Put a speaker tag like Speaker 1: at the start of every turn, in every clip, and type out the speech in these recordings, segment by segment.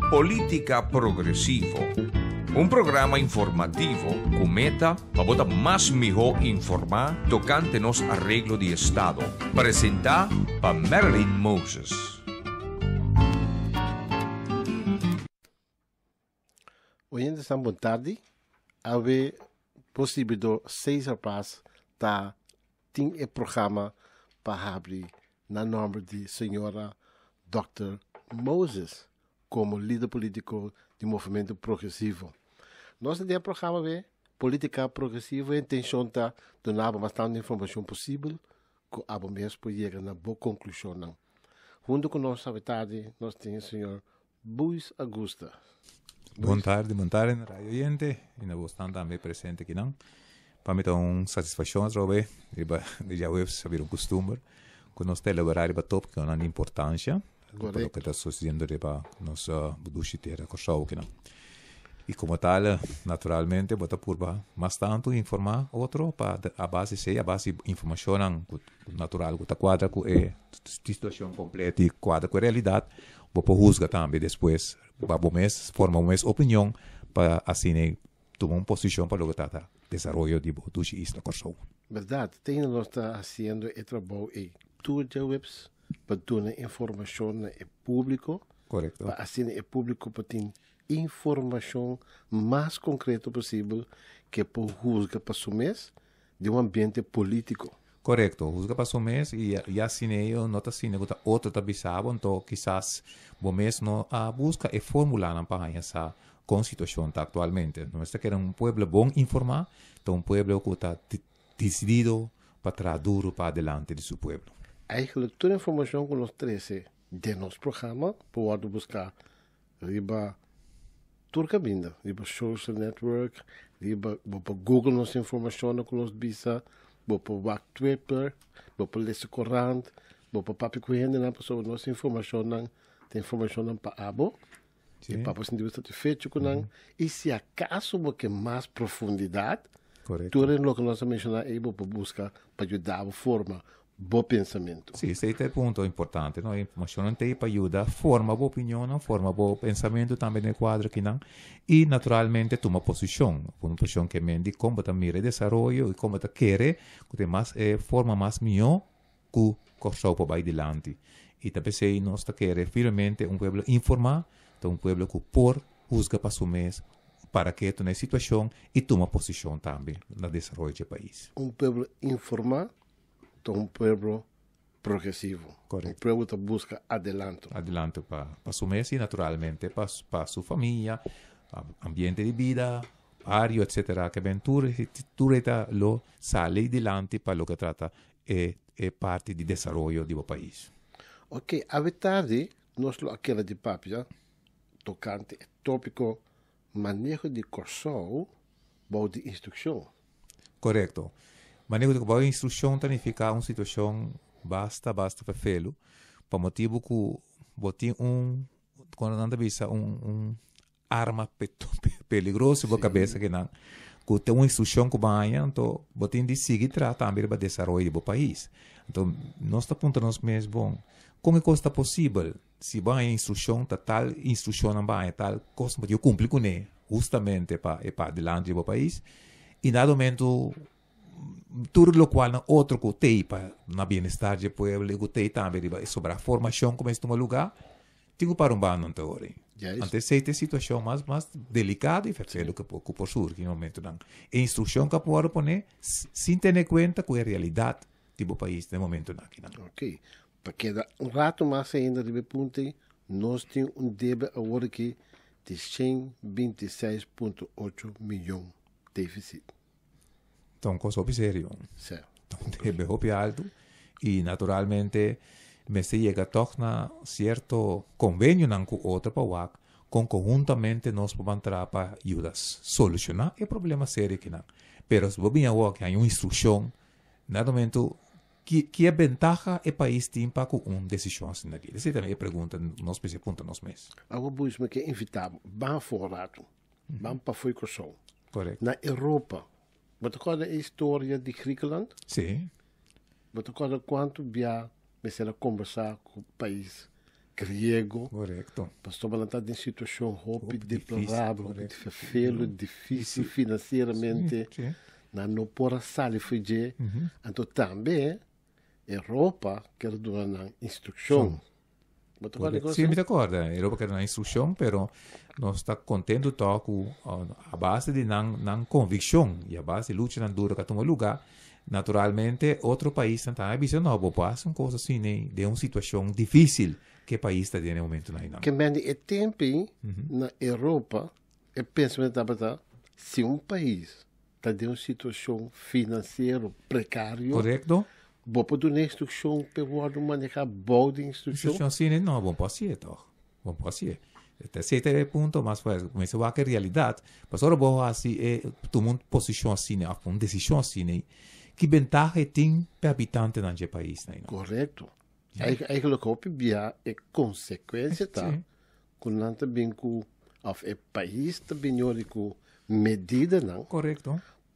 Speaker 1: Polítika Progresivo, un programa informativo ku meta pa bo ta mas mihó informá tokante nos areglo di estado. Presentá pa Marilyn Moses.
Speaker 2: Oyentenan bon tardi. Awe posibidor Cesar Paz ta tin e programa pa habri na nomber di señora Dòkter Moses komo lider polítiko di Movementu Progresivo. Nos ta den e programa be Polítika Progresivo e intenshon ta duna bo mas tantu informashon posibel ku abo mes por yega na bo konklushonnan. Huntu ku nos awe tardi nos tin e señor Buis Augusta.
Speaker 3: Bon tardi, bon tardi na radio oyente y na bosnan tambe presente akinan. Pa mi ta un satisfaccion atrobe riba di djaweps a bira un costumber cu nos ta elabora riba topiconan di importancia pa loke ta sucediendo riba nos dushi tera Corsou akinan. Y como tal naturalmente bo ta purba mas tanto informa otro pa a base esey a base di informacionnan cu natural cu ta cuadra cu e situacion completo y cuadra cu e realidad bo por huzga tambe despues pa bo mes forma bo mes opinion pa asina tuma un posicion pa loke ta ta desaroyo di bo dushi isla Corsou.
Speaker 2: Berdad, te ainda nos ta haciendo e trabou ey tur djaweps pa duna informacion na e publico.
Speaker 3: Correcto.
Speaker 2: Pa asina e publico por tin informacion mas concreto posibel ke por huzga pa su mes den un ambiente politico.
Speaker 3: Correcto, huzga pa su mes y ya asina ello no ta asina cu ta otro ta bisa bo, anto kisas bo mes no a busca e formulanan pa haña sa con situacion ta actualmente. Nos mester keda un pueblo bon informa, ta un pueblo cu ta decidido pa traha duro pa adelante di su pueblo.
Speaker 2: Eigenlijk tur informacion cu nos trece den nos programa por wordo busca riba tur caminda, riba social network, riba bo por google nos informacionnan cu nos bisa, bo por wak Twitter, bo por lesa corant, bo por papia cu hendenan pasobra nos informacionnan ta informacionnan pa abo y pa bo sinti bo satisfecho cu nan y si acaso bo ke mas profundidad tur e loke nos a menciona ey bo por busca pa yuda bo forma bo pensamentu.
Speaker 3: Sí, esei ta e punto importante, no? E informashonnan ta ei pa yuda forma bo opinionnan, forma bo pensamentu tambe den e kuadro akinan i naturalmente tuma posishon. Un posishon ke men di kon bo ta mira e desaroyo i kon bo ta kere ku ta e mas e forma mas mihó ku Kòrsou por bai dilanti. I ta p'esei nos ta kere firmemente un pueblo informá ta un pueblo ku por husga pa su mes para ketu na e situashon i tuma posishon tambe na desaroyo dje pais.
Speaker 2: Un pueblo informá ta un pueblo progresivo.
Speaker 3: Correcto.
Speaker 2: Un pueblo ta busca adelanto.
Speaker 3: Adelanto pa, pa su mes y naturalmente pa, pa su familia, pa ambiente di bida, bario, etcetera. Ke ben tur, tur eta lo sali dilanti pa loke trata e, e parti di desaroyo di bo pais.
Speaker 2: Ok, awe tardi nos lo a keda di papia tocante e topico maneho di Corsou bou di instruccion.
Speaker 3: Korekto. Maneho di bou instrukshon ta nifiká un situashon basta basta fefelu pa motibu ku bo tin un kono nan ta bisa un un arma peligroso bo kabesa kinan ku ta un instrukshon ku bo haña anto bo tin di sigui traha tambe riba desaroyo di bo pais. Anto nos ta puntra nos mes bon kon e kos ta posibel si bo haña instrukshon ta tal instrukshonnan bo haña tal kos bo tin ku kumpli kuné hustamente pa e pa adelante di bo pais i na momento tur lokual nan otro ku tei pa na bienestar di e pueblo i ku tei tambe riba e sobra formashon ku mester tuma lugá tin ku para un banda anto ora anto esei ta e situashon mas mas delikado i ferfelu ku por ku por surgi na momentonan e instrukshon ku a por wòrdu pone sin tene kuenta ku e realidat di bo pais na e momentonan akinan.
Speaker 2: Ok, Pa keda un ratu mas ainda riba e punto ei, nos tin un debe awor aki di 126.8 miyon deficit.
Speaker 3: Ta un kos hopi serio.
Speaker 2: Sí.
Speaker 3: Ta un debe hopi altu i naturalmente mester yega tòg na sierto konvenionan ku otro pa wak kon konhuntamente nos por ban traha pa yuda solushoná e problema serio akinan. Pero si bo bini awor aki haña un instrukshon, na e momento Ki ki e bentaha e pais tin pa ku un desishon asina aki? Esei tambe e pregunta nos mester puntra nos mes.
Speaker 2: Awor Buis mi ke invita bo, ban afó un ratu, ban pafó e Kòrsou.
Speaker 3: Korekto.
Speaker 2: Na Europa, bo ta kòrda e historia di Griekenland?
Speaker 3: Si.
Speaker 2: Bo ta kòrda kuantu bia mester a kombersá ku pais Griego.
Speaker 3: Korekto.
Speaker 2: Pasobra nan ta den situashon hopi
Speaker 3: Hopi difísil,
Speaker 2: deplorabel, hopi
Speaker 3: korekto.
Speaker 2: ferfelu, difísil finansieramente. Nan no por a sali for dje. Anto tambe Europa kier duna nan instrukshon. Bo ta kòrda
Speaker 3: Korekto. Sí, mi ta kòrda. Europa kier duna instrukshon, pero nos ta kontentu tòg ku a base di nan nan konvikshon i a base di luchanan duro ku a tuma lugá, naturalmente otro paisnan tambe a bisa no, bo por hasi un kos asina den un situashon difísil ku e pais ta den e momentunan einan.
Speaker 2: Ke men di e tempu ei na Europa e pensamentu tabata si un pais ta den un situashon finansiero prekario,
Speaker 3: Korekto.
Speaker 2: bo por duna instrukshon pa e wòrdu manehá bou di instrukshon?
Speaker 3: Instrukshon asina no, bo no por hasié tòg. Bo no por hasié. Esei ta e punto mas fuerte. Kuminsá wak e realidat. Pasobra ora bo hasi e tuma un posishon asina òf un desishon asina, ki bentaha e tin pa e habitantenan dje paisnan ei?
Speaker 2: Korekto. Eigenlijk hopi bia e konsekuensia ta ku nan ta bin ku òf e pais ta bin yori ku medidanan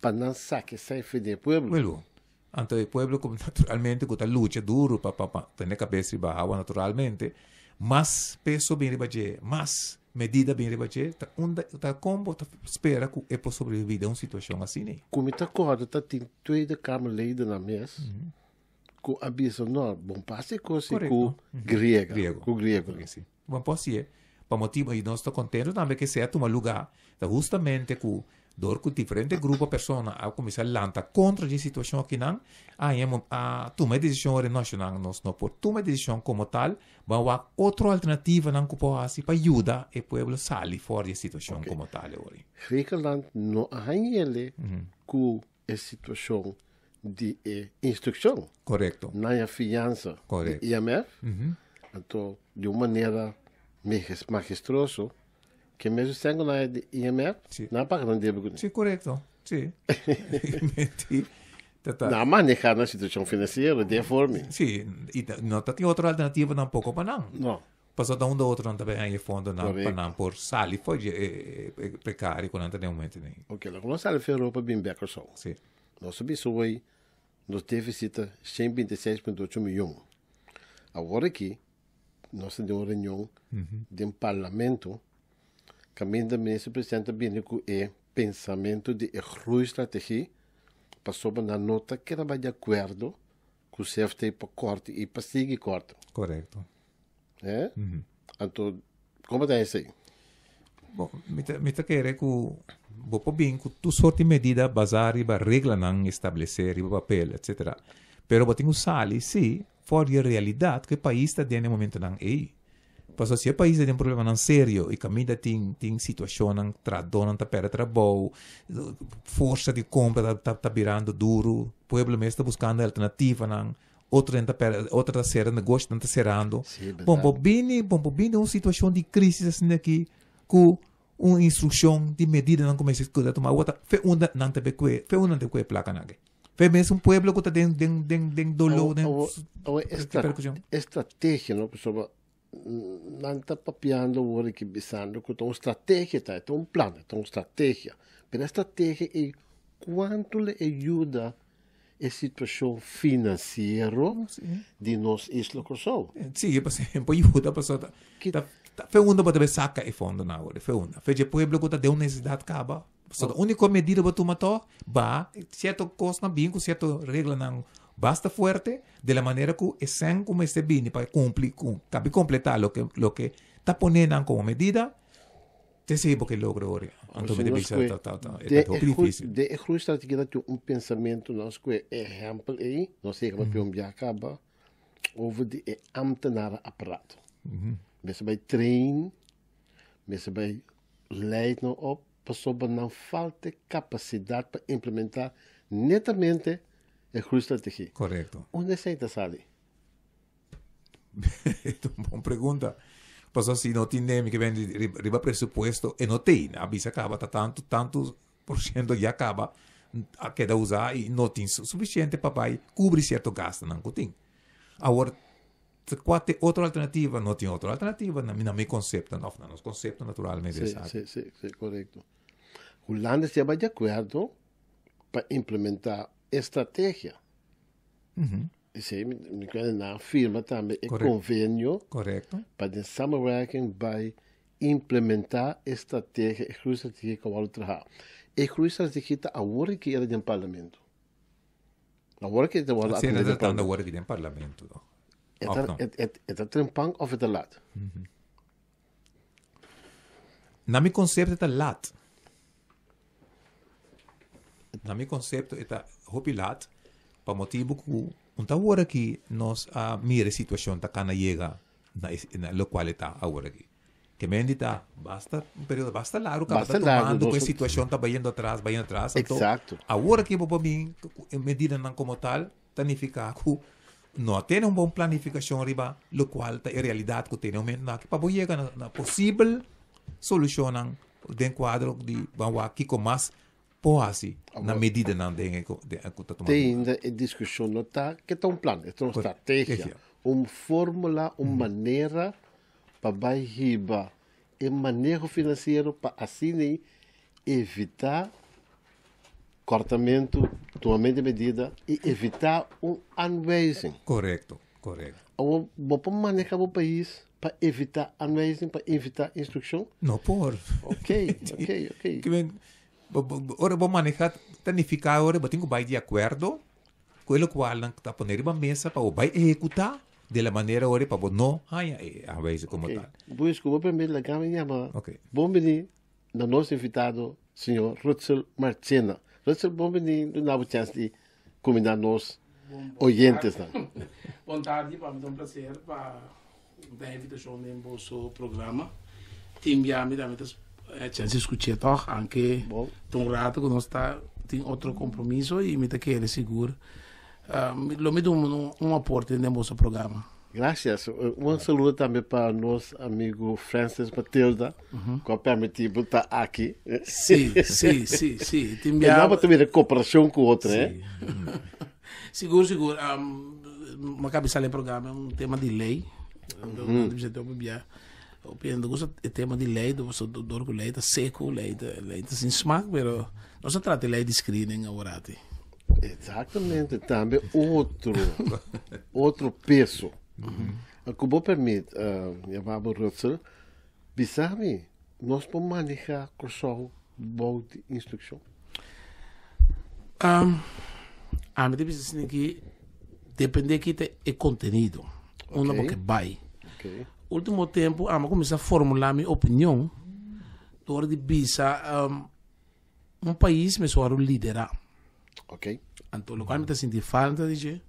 Speaker 2: pa nan saka esei for di e pueblo.
Speaker 3: Pueblo. Anto e pueblo ku naturalmente ku ta lucha duru pa pa tene kabes riba awa naturalmente, mas peso bin riba dje, mas medida bin riba dje, ta unda ta kon bo ta spera ku e por sobrevivi den un situashon asina.
Speaker 2: Ku mi ta kòrda ta tin Tweede Kamerledennan mes ku a bisa no, bon pasa e kos ku griega, ku griego.
Speaker 3: Bon por hasié, pa motibu i nos ta kontentu tambe ke esei a tuma lugá, ta hustamente ku dor ku diferente grupo persona a kuminsá lanta kontra dje situashon akinan, a haña a tuma e desishon ora nashonal nos no por tuma e desishon komo tal, ban wak otro alternativanan ku por hasi pa yuda e pueblo sali for di e situashon komo tal e ora.
Speaker 2: Griekenland no a hañ'ele ku e situashon di e instrukshon.
Speaker 3: Korekto.
Speaker 2: Nan a fiansa di IMF. Anto di un manera magestroso ke mesun sèn ku nan a di IMF, nan a paga nan debe kuné.
Speaker 3: Si, korekto. Si. Menti.
Speaker 2: Nan a maneha nan situashon finansiero di e forma.
Speaker 3: Si, i no ta tin otro alternativa tampoco pa nan.
Speaker 2: No.
Speaker 3: Pasobra ta unda otronan ta bay haña e fondonan pa nan por sali for di e precario ku nan ta den e momento ei.
Speaker 2: Ok, loke nos sali for Europa bin bek Kòrsou.
Speaker 3: Si.
Speaker 2: Nos a bisa hoy nos deficit ta 126.8 miyon. Awor aki nos ta den un reunion den parlamento kaminda minister presidente ta bini ku e pensamento di e groeistrategie pasobra nan no ta keda bay di akuerdo ku CFT pa kòrta i pa sigui kòrta.
Speaker 3: Korekto.
Speaker 2: Eh? Anto, komo ta esei?
Speaker 3: Bon, mi ta, mi ta kere ku bo por bin ku tur sort di medida basá riba reglanan establesé riba papel, etsetera. Pero bo tin ku sali, sí, for di e realidat ku e pais ta den e momentonan ei. Pasobra si e pais ta den problemanan serio i kaminda tin tin situashonnan, trahadónan ta pèrdè trabou, forsa di kompra ta ta birando duru, pueblo mes ta buskando alternativanan, otro den ta pèrdè, otro ta sera negoshonan ta serando. Bon bo bini, bon bo bini den un situashon di krisis asina aki ku un instrukshon di medidanan ku mester ta tuma awor ta fe unda nan ta be kue, fe unda nan ta kue e plakanan aki. Fe mes un pueblo ku ta den den den den doló, den
Speaker 2: Awor e estrategia no pasobra nan ta papiando awor aki bisando ku ta un strategia ta, e ta un plan, e ta un strategia. Pero e strategia ei kuantu lo e yuda e situashon finansiero di nos isla Kòrsou?
Speaker 3: Sí, pasobra yuda pasobra ta ta fe unda bo ta saka e fondonan awor, fe unda. Fe dje pueblo ku ta den un nesesidat kaba. Pasobra úniko medida bo tuma tòg ba sierto kosnan bin ku sierto reglanan basta fuerte de la manera ku e sèn ku mester bini pa kumpli ku kabi kompletá loke loke ta pone nan komo medida te esei bo ke logra ora. Anto mi ta bisa ta ta ta e ta hopi difísil.
Speaker 2: Den e groeistrategie ta tin un pensamentu nos ku e ehèmpel ei nos yega papia un bia kaba over di e ambtenarenapparato. Mester bai train, mester bai Leid no op pasobra nan falta e kapasidat pa implementá netamente e groeistrategie.
Speaker 3: Korekto.
Speaker 2: Unda esei ta sali?
Speaker 3: E ta un bon pregunta. Pasobra si no tin nemi ke bende riba presupuesto e no tin. A bisa kaba ta tantu tantu por siento ya kaba a keda usa i no tin sufisiente pa bai kubri sierto gastunan ku tin. Awor Kua ta e otro alternativa? No tin otro alternativa na mi na mi konsepto òf na nos konsepto naturalmente
Speaker 2: Sí,
Speaker 3: esaki.
Speaker 2: sí, sí, sí, korekto. Hulanda si a bai di akuerdo pa implementá e strategia. Esei mi kende nan firma tambe e
Speaker 3: Correcto.
Speaker 2: convenio
Speaker 3: Correcto.
Speaker 2: pa den samenwerking bij implementá e strategia, e groeistrategie ku a traha. E groeistrategie ta awor ku era den parlamento. Awor ku ta
Speaker 3: Asina
Speaker 2: atendé den
Speaker 3: ta tratando
Speaker 2: parlamento.
Speaker 3: awor aki den parlamento. No?
Speaker 2: E
Speaker 3: Of
Speaker 2: ta
Speaker 3: no?
Speaker 2: e ta trempan of e ta laat?
Speaker 3: Na mi konsepto ta laat. Na mi konsepto ta hopi laat pa motibu ku no ta awor aki nos a mira e situashon ta kana yega na, na lokual ta awor aki. Ke men di ta basta un periodo basta largu ku
Speaker 2: Basta
Speaker 3: ta
Speaker 2: largu,
Speaker 3: tomando ku e
Speaker 2: nos
Speaker 3: situashon ta bayendo atras, bayendo atras. Anto,
Speaker 2: Exacto.
Speaker 3: awor aki bo bin medidanan komo tal ta nifiká ku no tin un bon planifikashon riba lokual ta e realidat ku tin momento aki pa bo yega na posibel solushonnan den kuadro di ban wak kiko mas por hasi na medidanan den e ku ta
Speaker 2: Te
Speaker 3: tomando.
Speaker 2: ainda e diskushon no ta ku ta un plan, e ta un strategia,
Speaker 3: Strategia.
Speaker 2: un fórmula, un manera pa bai hiba e maneho finansiero pa asina evitá kòrtamentu, tumamentu di medida i evitá un aanwijzing.
Speaker 3: Korekto, korekto.
Speaker 2: Awor, bo por manehá bo pais pa evitá aanwijzing, pa evitá instrukshon?
Speaker 3: No por.
Speaker 2: Ok.
Speaker 3: Ke men, ora bo manehá, ta nifiká ora bo tin ku bai di akuerdo ku e lokual nan ta pone riba mesa pa bo bai ehekutá de la manera ora pa bo no haña e aanwijzing komo
Speaker 2: Ok.
Speaker 3: tal.
Speaker 2: Boys, ku bo permit, laga mi yama.
Speaker 3: Ok.
Speaker 2: Bon bini na nos invitado, señor Rutsel Marchena. Rutsel, bon bini, duna bo chance di kumindá nos oyentesnan.
Speaker 4: Bon tardi, pa mi ta un plaser pa den invitashon den boso programa. Tin bia mi tambe ta chance di skuch'é tòg, anke
Speaker 2: Bon.
Speaker 4: ta un rato ku nos ta tin otro kompromiso i mi ta kere sigur lo mi duna un aporte den boso programa.
Speaker 2: Gracias. Un saludo tambe pa nos amigu Francis Matilda, ku a permití bo ta aki.
Speaker 4: Sí, sí, sí, sí. Tin
Speaker 2: E
Speaker 4: bia
Speaker 2: nan bo ta mira koperashon ku otro, eh?
Speaker 4: Sigur, sigur. Mi a kabisa e programa un tema di lei. Anto, hopi hende gusta e tema di lei, dor ku lei ta seku, lei ta, lei ta sin smak, pero nos a trata e lei di screening aworati.
Speaker 2: Exactamente, tambe otro, otro peso. Ku bo permit, yamabo Rutsel, bisa mi, nos por maneha Kòrsou bou di instrukshon?
Speaker 4: Ami ta bisa asina ki depende ki ta e kontenido, unda bo ke bai. Ultimo tempu ami a kuminsá formulá mi opinion dor di bisa un pais mester wòrdu liderá. Anto lokual mi ta sinti falta di dje,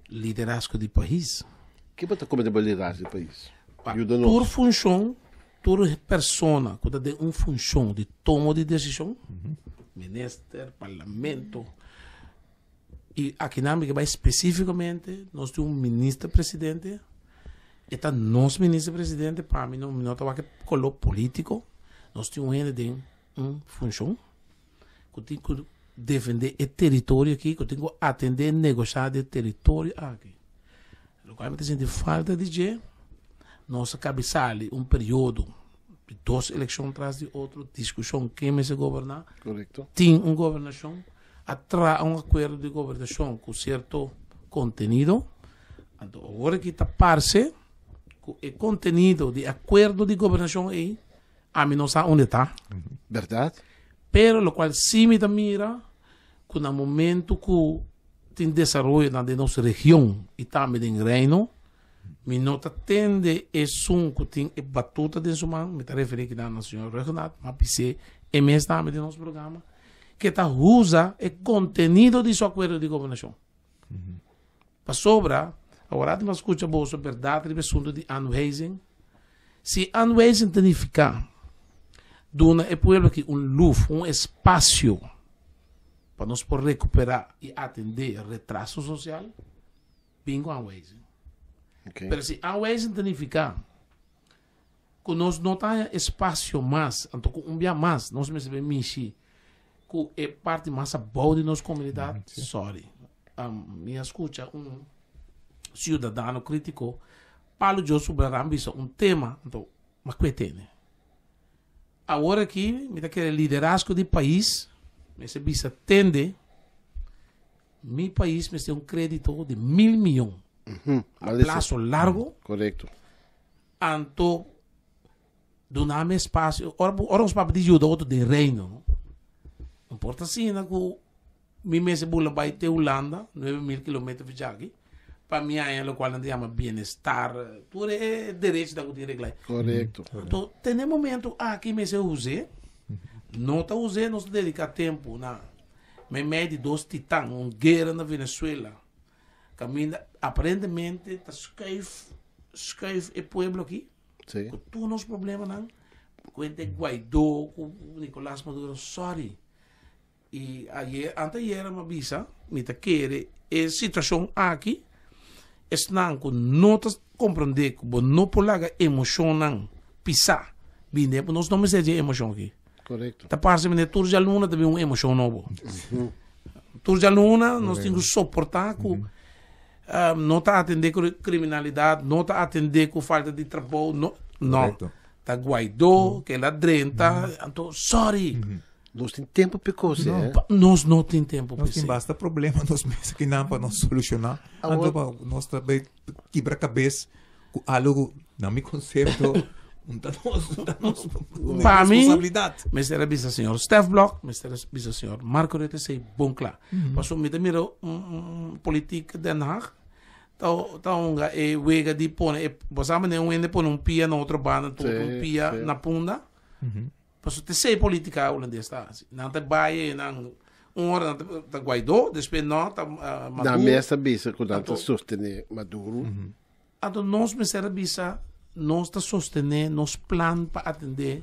Speaker 4: liderazgo di pais.
Speaker 2: Ke bo ta kome di bo liderazgo di pais?
Speaker 4: Pa
Speaker 2: Yuda nos.
Speaker 4: tur funshon, tur persona ku ta den un funshon di tomo di desishon, minister, parlamento, i akinan mi ke bai spesífikamente, nos tin un minister presidente, e ta nos minister presidente, pa mi no mi no ta wak e koló polítiko, nos tin un hende den un funshon ku tin ku defendé e teritorio aki, ku tin ku atendé e negoshá di e teritorio aki. Lokual mi ta sinti falta di dje, nos a kabi sali un periodo di dos elekshon tras di otro, diskushon ken mester goberná,
Speaker 2: Korekto.
Speaker 4: tin un gobernashon, a traha un akuerdo di gobernashon ku sierto kontenido, anto awor aki ta parse ku e kontenido di akuerdo di gobernashon ei ami no sa unda e ta.
Speaker 2: Bèrdat.
Speaker 4: Pero lokual si mi ta mira ku na momento ku tin desaroyonan den nos region i tambe den Reino, mi no ta tende esun ku tin e batuta den su man, mi ta referí kinan na señor Rhuggenaath, m'a bis'é e mes tambe den nos programa, ke ta usa e kontenido di su akuerdo di gobernashon. Pasobra, awor mi a skucha boso bèrdat riba e asuntu di aanwijzing. Si aanwijzing ta nifiká duna e pueblo aki un luf, un espasio pa nos por rekuperá i atendé retraso sosial, bin ku aanwijzing. Pero si aanwijzing ta nifiká ku nos no ta haña espasio mas, anto ku un bia mas nos mester bin mishi ku e parti mas abou di nos komunidat, sorry. Mi a skucha un siudadano kritiko Palo Joe Subraran bisa un tema, anto m'a kue tene. Awor aki mi ta kere liderazgo di pais mester bisa tende. Mi pais mester un krédito di 1000 mion. A plaso largo.
Speaker 2: Korekto.
Speaker 4: Anto duna mi espasio. Ora ora nos papia di yuda otro den reino, no? No por ta asina ku mi mester bula bai te Hulanda, 9000 kilometer for djaki, pa mi haña lokual nan ta yama bienestar, tur e derechonan ku tin regla ei.
Speaker 2: Korekto.
Speaker 4: Anto te na e momento aki mester us'é, no ta us'é, nos ta dediká tempu na meimei di dos titan, un guera na Venezuela, kaminda aparentemente ta skuif skuif e pueblo aki
Speaker 2: Sí.
Speaker 4: ku tur nos problemanan, kuente Guaidó ku Nicolás Maduro, sorry. I ayer, anteayer mi a bisa, mi ta kere e situashon aki, esnan ku no ta komprondé ku bo no por laga emoshonnan pisá bini, nos no mester dje emoshon aki.
Speaker 2: Korekto.
Speaker 4: Ta parse manera tur djaluna ta bin un emoshon nobo. Tur djaluna nos tin ku soportá ku no ta atendé ku kriminalidat, no ta atendé ku falta di trabou, no, no. Ta Guaidó, ke el a drenta, anto sorry.
Speaker 2: Nos tin tempu p'e kos, eh?
Speaker 4: Nos no tin tempu p'e
Speaker 3: Nos tin basta problema nos mes akinan pa nos solushoná. Anto pa nos ta bay kibra kabes ku algo ku na mi konsepto un ta nos, un ta nos
Speaker 4: Pa mi,
Speaker 3: responsabilidat.
Speaker 4: mester a bisa señor Stef Blok, mester a bisa señor Marco Rutte esei bon kla. Pasobra mi ta mira un politiek Den Haag ta ta hunga e wega di pone e, bo sa manera un hende pone un pia na otro banda, otro un pia na punda. Pasobra ta esei politica hulandes ta hasi. Nan ta bai e nan un ora nan ta Guaidó, despues no ta Maduro.
Speaker 2: Nan mes ta bisa ku nan ta sostené Maduro.
Speaker 4: Anto nos mester a bisa nos ta sostené nos plan pa atendé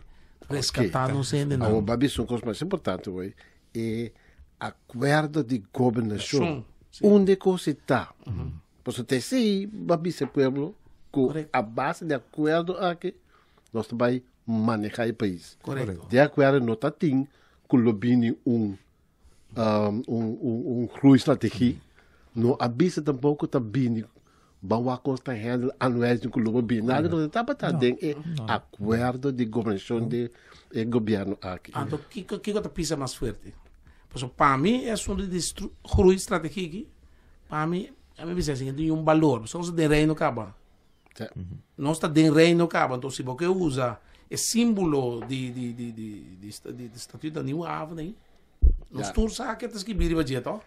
Speaker 4: reskatá nos hendenan.
Speaker 2: Awor bo a bisa un kos mas importante hoy, e akuerdo di gobernashon. Unda e kos ei ta? Pasobra ta esei bo a bisa e pueblo ku a base di akuerdo aki nos ta bai maneha e pais.
Speaker 4: Correcto.
Speaker 2: De acuerdo no ta tin cu lo bini un um, un, un, un groeistrategie. No a bisa tampoco ta bini ban wak cos ta handle aanwijzing cu lo bini. Nada no tabata den e acuerdo di gobernacion di e gobierno aki.
Speaker 4: Anto kiko kiko ta pisa mas fuerte? Pasobra pa mi e asunto di groeistrategie aki, pa mi, a mi bisa asina, tin un balor. Pasobra nos ta den reino caba. Nos ta den reino caba, entonces si bo ke usa e símbolo di di di di di di di statuut di Nieuwe Haven ahí, nos tur sa ke ta skibi riba dje toch?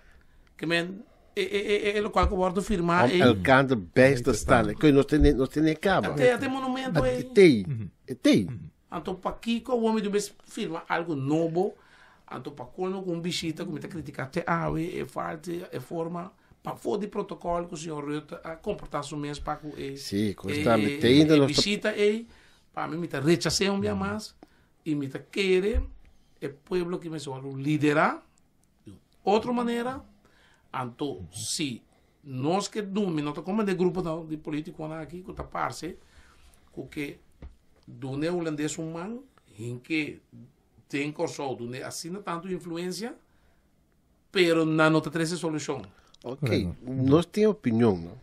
Speaker 4: Ke men e e e e lokual ku wordo firmá
Speaker 2: Om
Speaker 4: ei.
Speaker 2: elkander bij te staan. Kun nos tene nos tene caba.
Speaker 4: Ate ate monumento ei.
Speaker 2: E tei. E tei.
Speaker 4: Anto pakiko awor mi debe firma algo nobo? Anto pa colmo cu un bishita cu mi ta critica te awe e falta e forma pafo di protocol cu señor Rutte a comporta su mes pa cu e
Speaker 2: Sí, cu esta mi te inda
Speaker 4: e
Speaker 2: nos ta
Speaker 4: bishita ey pa mi mi ta rechase un bia mas y mi ta kere e pueblo ki mester wòrdu lidera di un otro manera anto si nos ke duna mi no ta comprende grupo di politiconan aki cu ta parce cu ke Duna e hulandes un man, hinke den Kòrsou, duna e asina tantu influensia, pero nan no ta trese solushon.
Speaker 2: Ok, nos tin opinion no,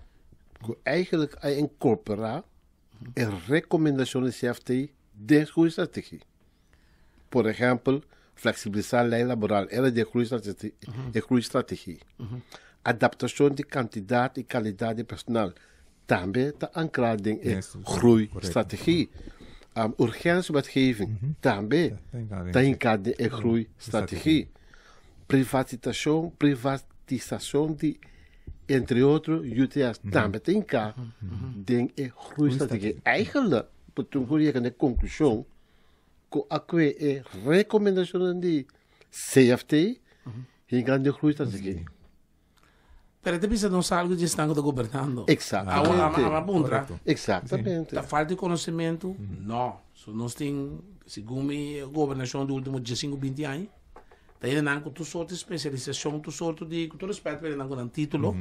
Speaker 2: ku eigenlijk a inkorporá e rekomendashon di CFT den groeistrategie. Por ehèmpel, fleksibilisá lei laboral era di e groeistrategie. Adaptashon di kantidat i kalidat di personal tambe ta ankrá den e groeistrategie. Urgentiewetgeving tambe ta hinká den e groeistrategie. Privatitashon, privatisashon di entre otro UTS tambe ta hinká den e groeistrategie. Eigenlijk, bo tin ku yega na e konklushon ku a kue e rekomendashonnan di CFT hinká den groeistrategie.
Speaker 4: Pero te bisa nos algo di esnan ku ta gobernando.
Speaker 2: Exactamente.
Speaker 4: Awa a puntra.
Speaker 2: Exactamente.
Speaker 4: Ta falta di konosementu? No. So nos tin, segun mi gobernashon di ultimo diesinku binti aña, ta hendenan ku tur sorto di spesialisashon, tur sorto di, ku tur respèt pa hendenan ku nan título,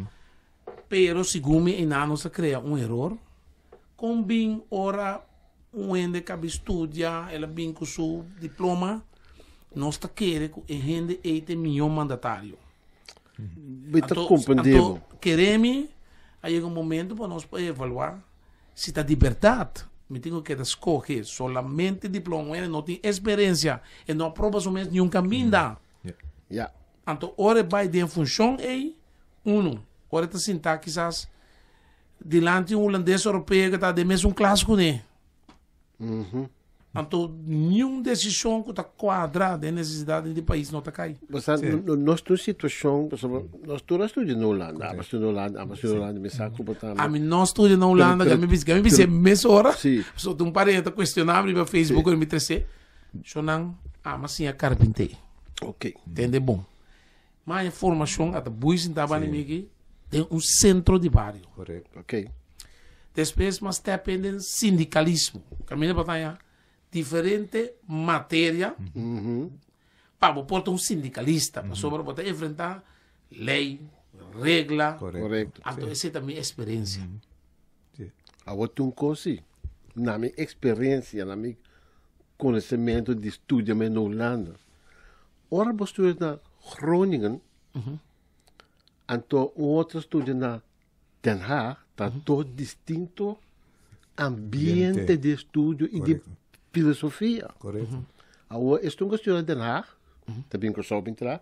Speaker 4: pero segun mi einan nos a krea un eror. Kon bin ora un hende kabi studia, el a bin ku su diploma, nos ta kere ku e hende ei ta e mihó mandatario.
Speaker 2: Mi ta comprende bo.
Speaker 4: Anto kere mi a yega un momento pa nos por evalua si ta di berdad mi tin ku keda skohe solamente diploma un hende no tin experiencia e no a proba su mes niun kaminda.
Speaker 2: Ya.
Speaker 4: Anto ora e bai den funshon ei. Uno, ora ta sinta kisas dilanti un hulandes europeo ku ta den mesun klas kuné. Anto niun desishon ku ta kuadra den nesesidatnan di pais no ta kai.
Speaker 2: Basta nos tur situashon, pasobra nos tur a studia na Hulanda, abo a studia na Hulanda, abo a studia na Hulanda, mi sa ku bo tambe.
Speaker 4: Ami no studia na Hulanda,
Speaker 2: Pero-
Speaker 4: mi bisa, mi bisa mesora.
Speaker 2: Sí.
Speaker 4: Pasobra un par ta kuestioná mi riba Facebook, mi trese. Shonnan, ama siña karpinté.
Speaker 2: Ok.
Speaker 4: Tende bon. Ma e formashon a ta bui sintá banda mi aki den un sentro di bario.
Speaker 3: Korekto.
Speaker 2: Ok.
Speaker 4: Despues m'a step in den sindikalismo. Kaminda bo ta haña diferente materia pa bo por ta un sindikalista. Pasobra bo ta enfrentá lei, regla.
Speaker 2: Korekto.
Speaker 4: Anto esei ta mi eksperensia.
Speaker 2: Awor tin un kos si, na mi eksperensia, na mi konosementu di studia mi na Hulanda, Ora bo studia na Groningen, anto un otro studia na Den Haag, ta dos distinto ambiente di estudio i di filosofia.
Speaker 3: Korekto.
Speaker 2: Awor, esun ku studia na Den Haag, ta bin Kòrsou bin traha.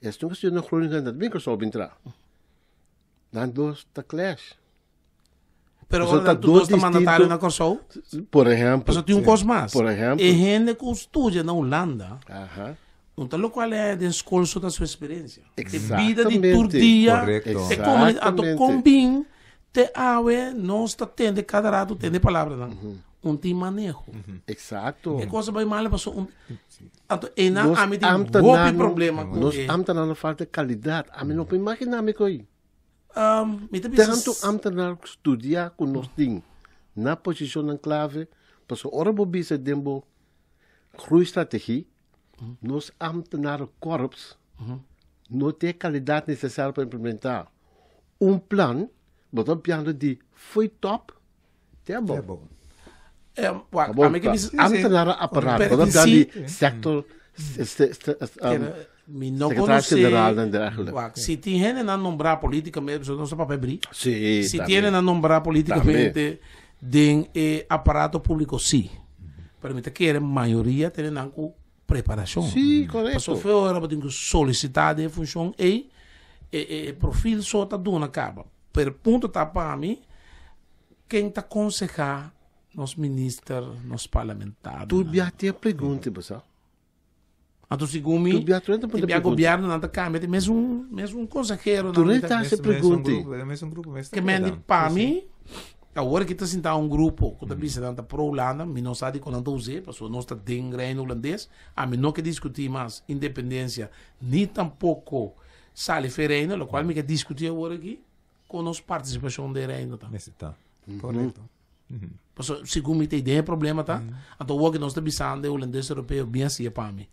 Speaker 2: Esun ku studia na Groningen, ta bin Kòrsou bin traha. Nan dos ta clash.
Speaker 4: Pero
Speaker 2: Pasobra
Speaker 4: ora
Speaker 2: ta
Speaker 4: tu dos
Speaker 2: dos
Speaker 4: ta mandatario
Speaker 2: distinto-
Speaker 4: na Kòrsou,
Speaker 2: Por ehempel.
Speaker 4: pasobra tin un kos mas.
Speaker 2: Por ehempel.
Speaker 4: E hende ku studia na Hulanda,
Speaker 2: Aha.
Speaker 4: no ta lokual e den skol so ta su eksperensia. E bida di
Speaker 2: Exactamente.
Speaker 4: tur dia,
Speaker 3: Korekto.
Speaker 4: e komuni- anto
Speaker 2: Exactamente.
Speaker 4: kon bin te awe nos ta tende kada rato tende palabranan. Un tin maneho.
Speaker 2: Exacto.
Speaker 4: E kos a bai mal pasobra un anto einan
Speaker 2: Nos
Speaker 4: ami tin hopi
Speaker 2: ambtenaren-
Speaker 4: problema ku
Speaker 2: Nos
Speaker 4: e
Speaker 2: ambtenaren falta calidad. Ami no por imagina mi koe.
Speaker 4: Mi ta bisa.
Speaker 2: Tantu ambtenaar studia ku nos tin na posishonnan klave, pasobra ora bo bisa den bo groeistrategie, nos ambtenarenkorps no tin e kalidat nesesario pa implementá un plan, bo ta piando di fo'i tòp te abou.
Speaker 4: Wak,
Speaker 2: Bo
Speaker 4: ami ke bisa.
Speaker 2: Ambtenarenapparaat, bo ta piando di sektor,
Speaker 4: Mi no
Speaker 2: Secretaris
Speaker 4: conoce.
Speaker 2: general en dergelijke.
Speaker 4: Wak, si tin hende nan nombrá políticamente, pasobra nos ta papia brí.
Speaker 2: Sí,
Speaker 4: Si
Speaker 2: tambe.
Speaker 4: tin hende nan nombrá políticamente den e aparato público, sí. Pero mi ta kere mayoria tene nan ku preparacion.
Speaker 2: Sí, correcto.
Speaker 4: Pasobra fe ora bo tin ku solicitá den e funcion ei, e e e profil so ta duna kaba. Pero punto ta pa mi, ken ta konsehá nos minister, nos parlamentarionan?
Speaker 2: Tur biaha tin e pregunta, bo sa.
Speaker 4: Anto segun mi,
Speaker 2: Tur bia tur
Speaker 4: tin bia gobierno nan ta cambia, tin mes un mes un consehero
Speaker 2: Tur
Speaker 4: nan
Speaker 2: ta
Speaker 4: ta
Speaker 2: hace pregunta.
Speaker 3: Mes un grupo, mes
Speaker 4: Ke men di pa mi, awor ki ta sinta un grupo ku ta bisa nan ta pro Hulanda, mi no sa di kon nan ta us'é, pasobra nos ta den Reino Hulandes, ami no ke diskutí mas independensia ni tampoko sali fe Reino, lokual mi ke diskutí awor aki kon nos partisipashon den Reino ta.
Speaker 3: Mester ta. Korekto.
Speaker 4: Paso, segun mi ta idea e problema ta, anto awor ki nos ta bisando e hulandes europeo bien hasié pa mi.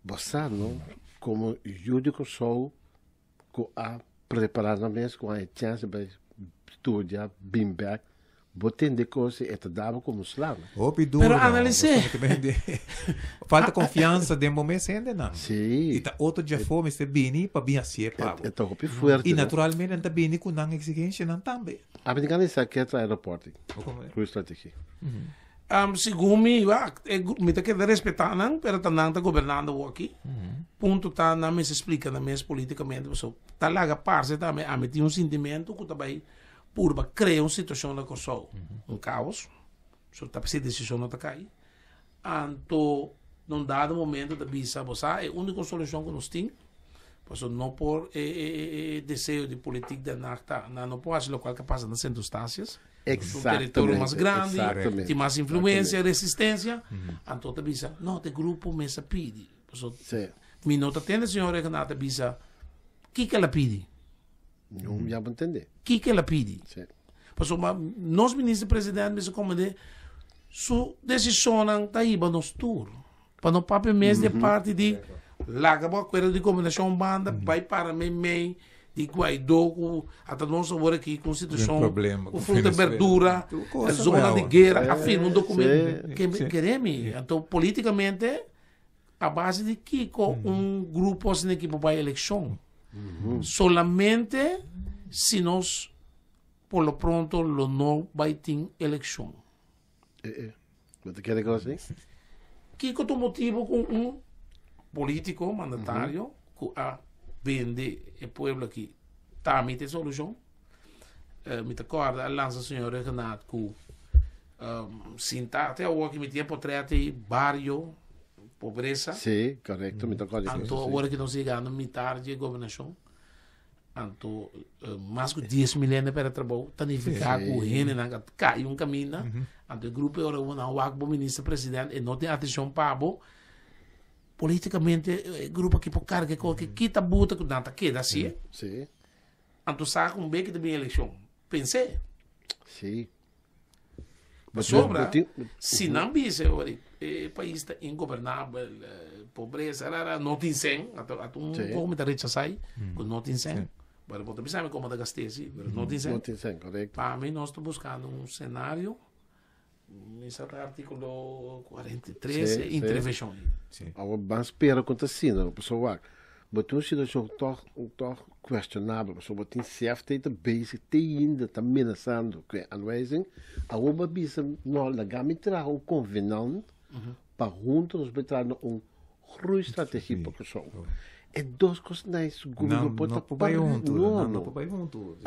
Speaker 2: Bo sa no, komo yu di Kòrsou ku a prepará nan mes, ku a e chèns di bai studia, bin bèk, bo tende kos e ta daba komo sla no.
Speaker 3: Hopi duro.
Speaker 4: Pero analis'é.
Speaker 3: Falta konfiansa den bo mes hendenan.
Speaker 2: Sí.
Speaker 3: I ta otro djafó mester bini pa bin hasié pa bo.
Speaker 2: E ta hopi fuerte.
Speaker 3: I naturalmente nan ta bini ku nan eksigensianan tambe.
Speaker 2: Ami tin gana di sa ke trae raport ku strategia.
Speaker 4: Segun mi, wak, e mi ta keda respetá nan, pero ta nan ta gobernando awoki. Punto ta nan mester splika nan mes politikamente, pasobra ta laga parse tambe ami tin un sintimentu ku ta bai purba krea un situashon na Kòrsou, un kaos, so ta p'esei desishon no ta kai. Anto na un dado momento ta bisa, bo sa e úniko solushon ku nos tin, pasobra no por e e e e deseo di politik den Haag ta, nan no por hasi lokual ke pasa na Sint Eustatius, un teritorio mas grandi, tin mas influensia, resistensia, anto ta bisa, no, ta e grupo mes a pidi. Pasobra mi no ta tende señor Regenat ta bisa, kiko el a pidi?
Speaker 2: No, ya bo entende.
Speaker 4: Kiko el a pidi?
Speaker 2: Sí.
Speaker 4: Pasobra nos minister president mester komprende su desishonnan ta hiba nos tur. Pa no papia mes di parti di laga bo akuerdo di gobernashon banda bai para meimei di Guaidó ku ata nos awor aki ku un situashon ku fruta berdura, zona di guera a firma un documento ke keremi. Anto politikamente A base di kiko un grupo asina aki por bai elekshon? Solamente si nos por lo pronto lo no bai tin elekshon.
Speaker 2: Eh, eh. Bo ta kere kos así?
Speaker 4: Kiko ta un motibu ku un politiko, mandatario, ku a bende e pueblo aki? Tambe ta e solushon. Mi ta kòrda a lansa señor Regenaat ku sinta te awor ki mi tin e potret di bario pobresa.
Speaker 2: Sí, korekto, mi ta kòrda.
Speaker 4: Anto awor ki nos yegando mitar di e gobernashon, anto mas ku 10.000 hende pèrdè trabou, ta nifiká ku hendenan a kai un kaminda, anto e grupo e ora ku nan wak bo minister president e no tin atenshon pa bo, Politikamente e grupo aki por karga e kos ki kita buta ku nan ta keda asi.
Speaker 2: Sí.
Speaker 4: Anto sa ku un bek ta bin elekshon. Pens'é.
Speaker 2: Sí.
Speaker 4: Pasobra si nan bisa ora e pais ta ingobernabel, pobresa, rara, no tin sen, ato ato un poko mi ta rechasá ei, ku no tin sen. Pero bo ta bisa mi komo ta gast'é si, pero no tin sen.
Speaker 2: No tin sen, korekto.
Speaker 4: Pa mi nos ta buskando un senario. Mi sa ta artíkulo 43
Speaker 2: Sí, sí.
Speaker 4: intervenshon.
Speaker 3: Sí.
Speaker 2: Awor ban spera ku ta asina, no? Pasobra wak, bo tin un situashon tòg, tòg kuestionabel, pasobra bo tin CFT ta bezig te ainda ta menasando ku e aanwijzing. Awor bo a bisa, no, laga mi traha un konvenant pa huntu nos por traha na un groeistrategie pa Kòrsou. E dos kosnan ei sigur
Speaker 3: No,
Speaker 2: no por
Speaker 3: no
Speaker 2: ta
Speaker 3: por bai huntu,
Speaker 2: No,
Speaker 3: no, no
Speaker 2: no.
Speaker 3: por bai huntu.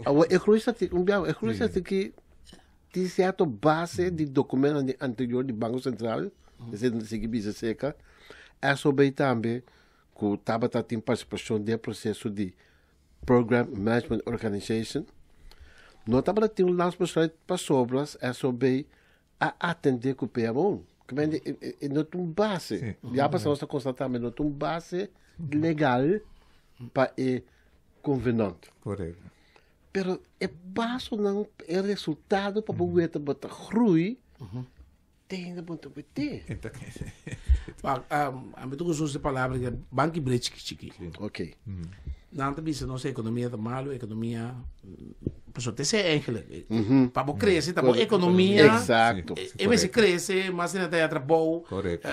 Speaker 2: Awor e groeistrategie, un biaha, e groeistrategie Tin sierto base di dokumentonan di anterior di Banko Sentral, esei nan ta sigui bisa seka. SOB tambe ku tabata tin partisipashon den e proseso di Program Management Organization. No tabata tin un landsbesluit pasobra SOB a atendé ku PMO. Kmente e no ta un base. Ya pasá nos ta konstatá tambe no ta un base legal pa e konvenant.
Speaker 3: Korekto.
Speaker 2: Pero e pasonan, e resultado pa bo weta bo ta groei, te hende bo ta wete.
Speaker 4: Wak, ami ta gusta usa e palabra ke ban kibr'é chiki chiki.
Speaker 2: Ok.
Speaker 4: Nan ta bisa nos ekonomia ta malu, ekonomia, pasobra ta esei eigenlijk. Pa bo krese ta bo ekonomia.
Speaker 2: Exacto.
Speaker 4: E mester krese, mas hende ta haya trabou,
Speaker 3: Korekto.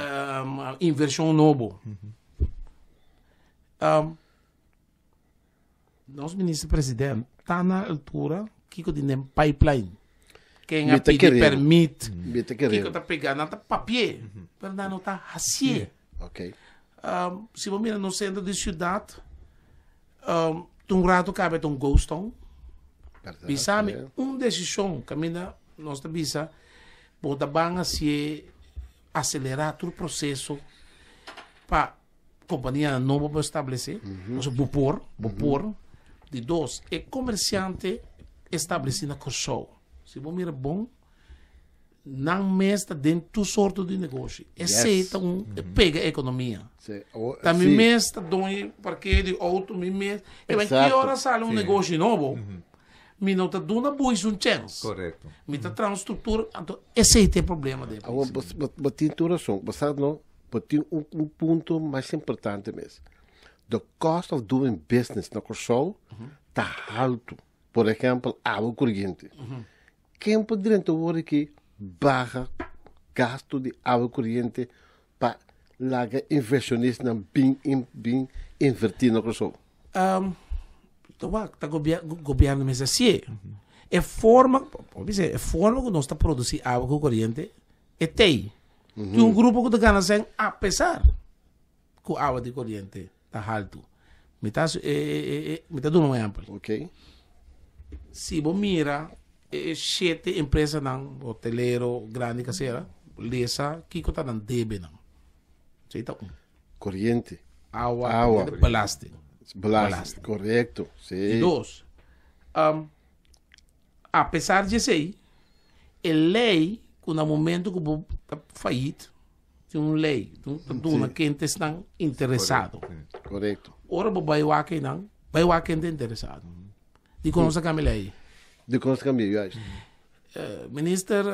Speaker 4: invershon nobo. Nos minister president ta na altura kiko di den pipeline. Ken a pidi permit, kiko ta pega, nan ta papie, pero nan no ta hasie.
Speaker 2: Ok.
Speaker 4: Si bo mira nos centro di ciudad, un rato cabe ta un ghost town. Bisa mi un decision caminda nos ta bisa bo ta ban hasie acelera tur proceso pa Kompanianan nobo por establesé, pasobra bo por, bo por. Di dos, e komersiante establesí na Kòrsou, si bo mira bon, nan mes ta den tur sorto di negoshi. Esei ta un e pega ekonomia. Ta mi mes ta doño parkeo di outo, mi mes. E ben ki ora sali un negoshi nobo, mi no ta duna boys un chèns. Mi ta traha un struktura, anto esei ta e problema den e pais.
Speaker 2: Awor, bo tin tur rason. Bo sa no, Bo tin un un punto mas importante mes. The cost of doing business na Kòrsou ta haltu. Por ehèmpel, awa koriente. Ken por drenta awor aki baha gastu di awa koriente pa laga invershonistanan bin bin invertí na Kòrsou?
Speaker 4: Ta wak, ta gobièrnu mester hasié. E forma, por bisa, e forma ku nos ta produsí awa ku koriente E tei. Tin un grupo ku ta gana sèn apesar ku awa di koriente ta haltu. Mi ta hasi e e e mi ta duna un ehèmpel.
Speaker 2: Ok.
Speaker 4: Si bo mira e shete empresanan hotelero grandi kasera, lesa kiko ta nan debenan. Esei ta un.
Speaker 2: Koriente.
Speaker 4: Awa,
Speaker 2: Awa.
Speaker 4: Belasting.
Speaker 2: Belasting, korekto. Si.
Speaker 4: Di dos, Apesar di esei, e lei ku na momento ku bo ta fayit, tin un lei ta duna ken ta esnan interesado.
Speaker 2: Korekto.
Speaker 4: Ora bo bai wak einan, bai wak ken ta interesado. Dikon nos a kambia lei?
Speaker 2: Dikon nos a kambia, juist.
Speaker 4: Minister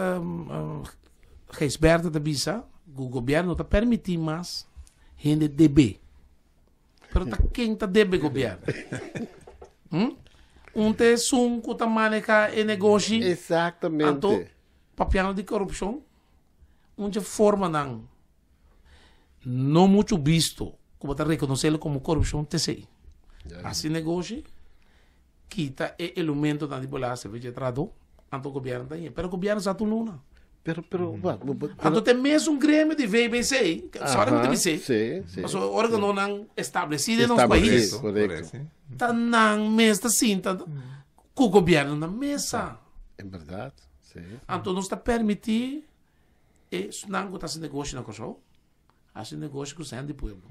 Speaker 4: Gijsbertha ta bisa ku gobièrnu no ta permití mas hende debe. Pero ta ken ta debe gobièrnu? Hm? Un ta esun ku ta maneha e negoshi.
Speaker 2: Exactamente.
Speaker 4: Anto, papiando di korupshon, un dje formanan no muchu bisto ku bo ta rekonosé komo korupshon ta esei. Hasi negoshi, kita e elementonan di belasting for dje trahadó, anto gobièrnu ta haña. Pero gobièrnu sa tur luna.
Speaker 2: Pero, pero, mm. pero,
Speaker 4: Anto te mesun gremio di VBC, sorry mi ta bis'é,
Speaker 2: Si, si.
Speaker 4: pasobra organonan establesí den nos
Speaker 2: Establesí,
Speaker 4: pais,
Speaker 2: korekto.
Speaker 4: ta nan mes ta sinta ku gobièrnu na mesa.
Speaker 2: En bèrdat, si.
Speaker 4: Anto nos ta permití esnan ku ta hasi negoshi na Kòrsou, hasi negoshi ku sèn di pueblo.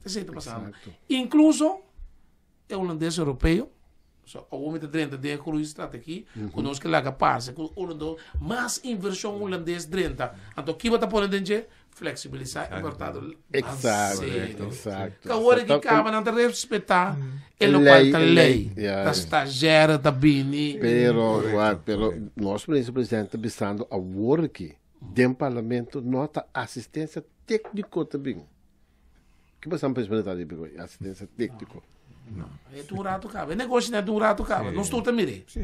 Speaker 4: Esei ta pasando.
Speaker 2: Exacto.
Speaker 4: Inkluso e hulandes europeo, so awor mi ta drenta den e groeistraat aki, ku nos ke laga parse ku uno mas invershon hulandes drenta. Anto kiba ta pone den dje? Fleksibilisá e merkado.
Speaker 2: Exacto,
Speaker 4: Serio.
Speaker 2: exacto.
Speaker 4: Ka ora ki kaba nan ta respetá e
Speaker 2: E
Speaker 4: lokual
Speaker 2: lei,
Speaker 4: ta
Speaker 2: e
Speaker 4: lei.
Speaker 2: lei. Ja,
Speaker 4: Ta
Speaker 2: ja.
Speaker 4: stagiaire ta bini.
Speaker 2: Pero, wak, pero nos minister presidente ta bisando awor aki den parlamento no ta asistencia técnico ta bin. Ki pasan pa esmene ta di bigo asistencia técnico?
Speaker 4: E ta un rato caba. E negoshi na ta un rato caba. Nos tur ta mir'é.
Speaker 3: Sí.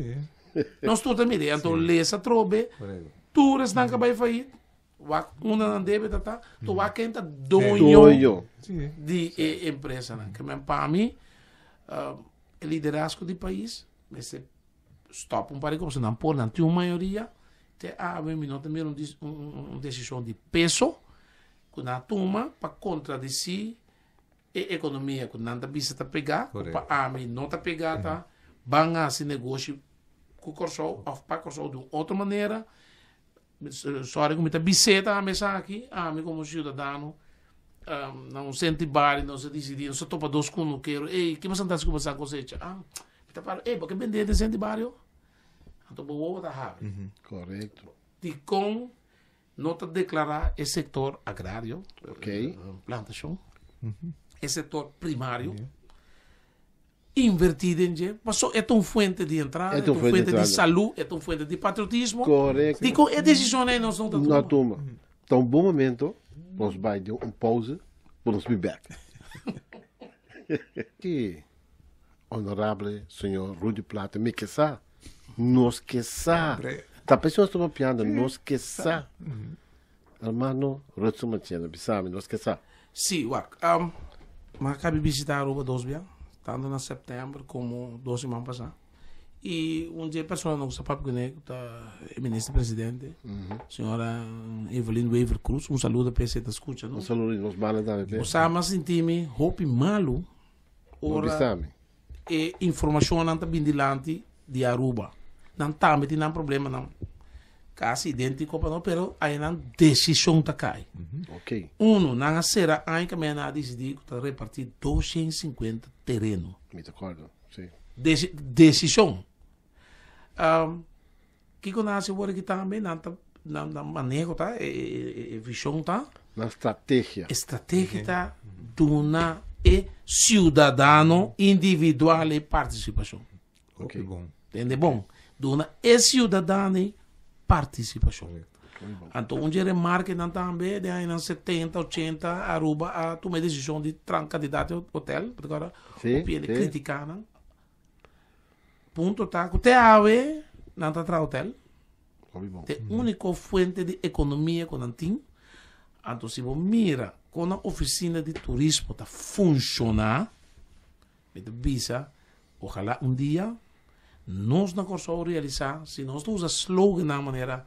Speaker 4: Nos tur ta mir'é. Anto lesa trobe.
Speaker 3: Correcto.
Speaker 4: Tur esnan ka bai faillit. Wak unda nan debe ta ta. To wak ken ta doño
Speaker 2: Doño.
Speaker 3: Sí.
Speaker 4: di e empresanan. Ke men pa mi, e liderazgo di pais mester stop un par di cos. Nan por, nan tin un mayoria. Te awe mi no ta mira un, un, un decision di peso ku nan a tuma pa kontradisí e ekonomia ku nan ta bisa ta pegá, ku pa ami no ta pegá ta ban hasi negoshi ku Kòrsou òf pa Kòrsou di un otro manera. Sòri ku mi ta bis'é tambe esaki, ami komo siudadano na un senti bari nos a disidí, nos a topa dos kunukero, ey, ke boso ta hasi ku boso a kosecha? Ah, mi ta para, ey, bo ke bendé den senti bario? Anto bo wowo ta habri.
Speaker 2: Korekto.
Speaker 4: Dikon No ta deklará e sektor agrario,
Speaker 2: Ok.
Speaker 4: plantashon, e sektor primario, invertí den dje, paso e ta un fuente di entrada, e ta un fuente di salú, e ta un fuente di patriotismo.
Speaker 2: Korekto.
Speaker 4: Dikon e desishon ei nos no ta tuma?
Speaker 2: No tuma. Ta un bon momento pa nos bai den un pauze pa nos bin bèk. Ki honorable señor Rudy Plata, mi ke sa. Nos ke sa. Ta p'esei nos ta papiando, nos ke sa. Hermano Rudson Marchena, bisa mi, nos ke sa.
Speaker 4: Sí, wak. Mi a kabi bisita Aruba dos bia, tanto na sèptèmber komo dos siman pasá. I un dje personanan ku sa papia kuné ku ta e minister presidente, señora Evelyn Wever Croes. Un saludo p'e si e ta skucha
Speaker 2: Un
Speaker 4: nos.
Speaker 2: saludo di nos banda tambe p'e.
Speaker 4: Bo sa mi a sinti mi hopi malu
Speaker 2: No
Speaker 4: ora
Speaker 2: bisa mi.
Speaker 4: E informashonnan ta bin dilanti di Aruba. Nan tambe tin nan problemanan kasi idéntiko pa nos, pero aya nan desishon ta kai.
Speaker 2: Ok.
Speaker 4: Uno, nan a sera aña kaminda nan a disidí ku ta repartí 250 tereno.
Speaker 2: Mi ta acuerdo, sí.
Speaker 4: Desi desishon. Um, kiko nan hasi awor aki tambe? Nan ta nan nan maneho ta, e e e vishon ta.
Speaker 2: Nan strategia.
Speaker 4: E strategia ta duna e siudadano individual e partisipashon.
Speaker 3: Ok. Bon.
Speaker 4: Tende bon. Duna e siudadano e partisipashon. Anto un dje remarkenan tambe den añanan 70, 80 Aruba a tuma e desishon di tran kandidato hotel, bo ta kòrda?
Speaker 2: Sí,
Speaker 4: Hopi hende
Speaker 2: sí.
Speaker 4: kritika nan. Punto ta ku te awe nan ta traha hotel.
Speaker 2: Hopi bon.
Speaker 4: Te úniko fuente di ekonomia ku nan tin. Anto si bo mira kon nan ofisina di turismo ta funshoná, mi ta bisa ojalá un dia nos na Kòrsou realisá, si nos ta usa slogannan manera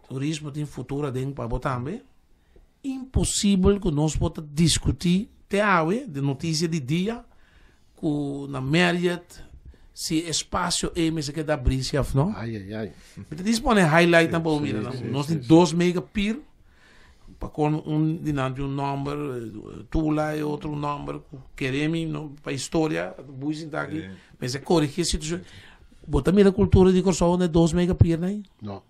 Speaker 4: turismo tin futuro aden pa bo tambe, imposibel ku nos por ta diskutí te awe di notisia di dia Ku na Marriott si e spasio ei mester keda abrí si òf no.
Speaker 2: Ai, ai, ai.
Speaker 4: Mi ta dispone highlight nan pa bo mira nan. Nos tin dos mega pier pa kon un di nan tin un nòmber Tula e otro un nòmber ku Keremi no pa historia bui sinta aki mester korigí e situashon. Bo ta mira kultura di Kòrsou na e dos mega pier nan ei?
Speaker 2: No.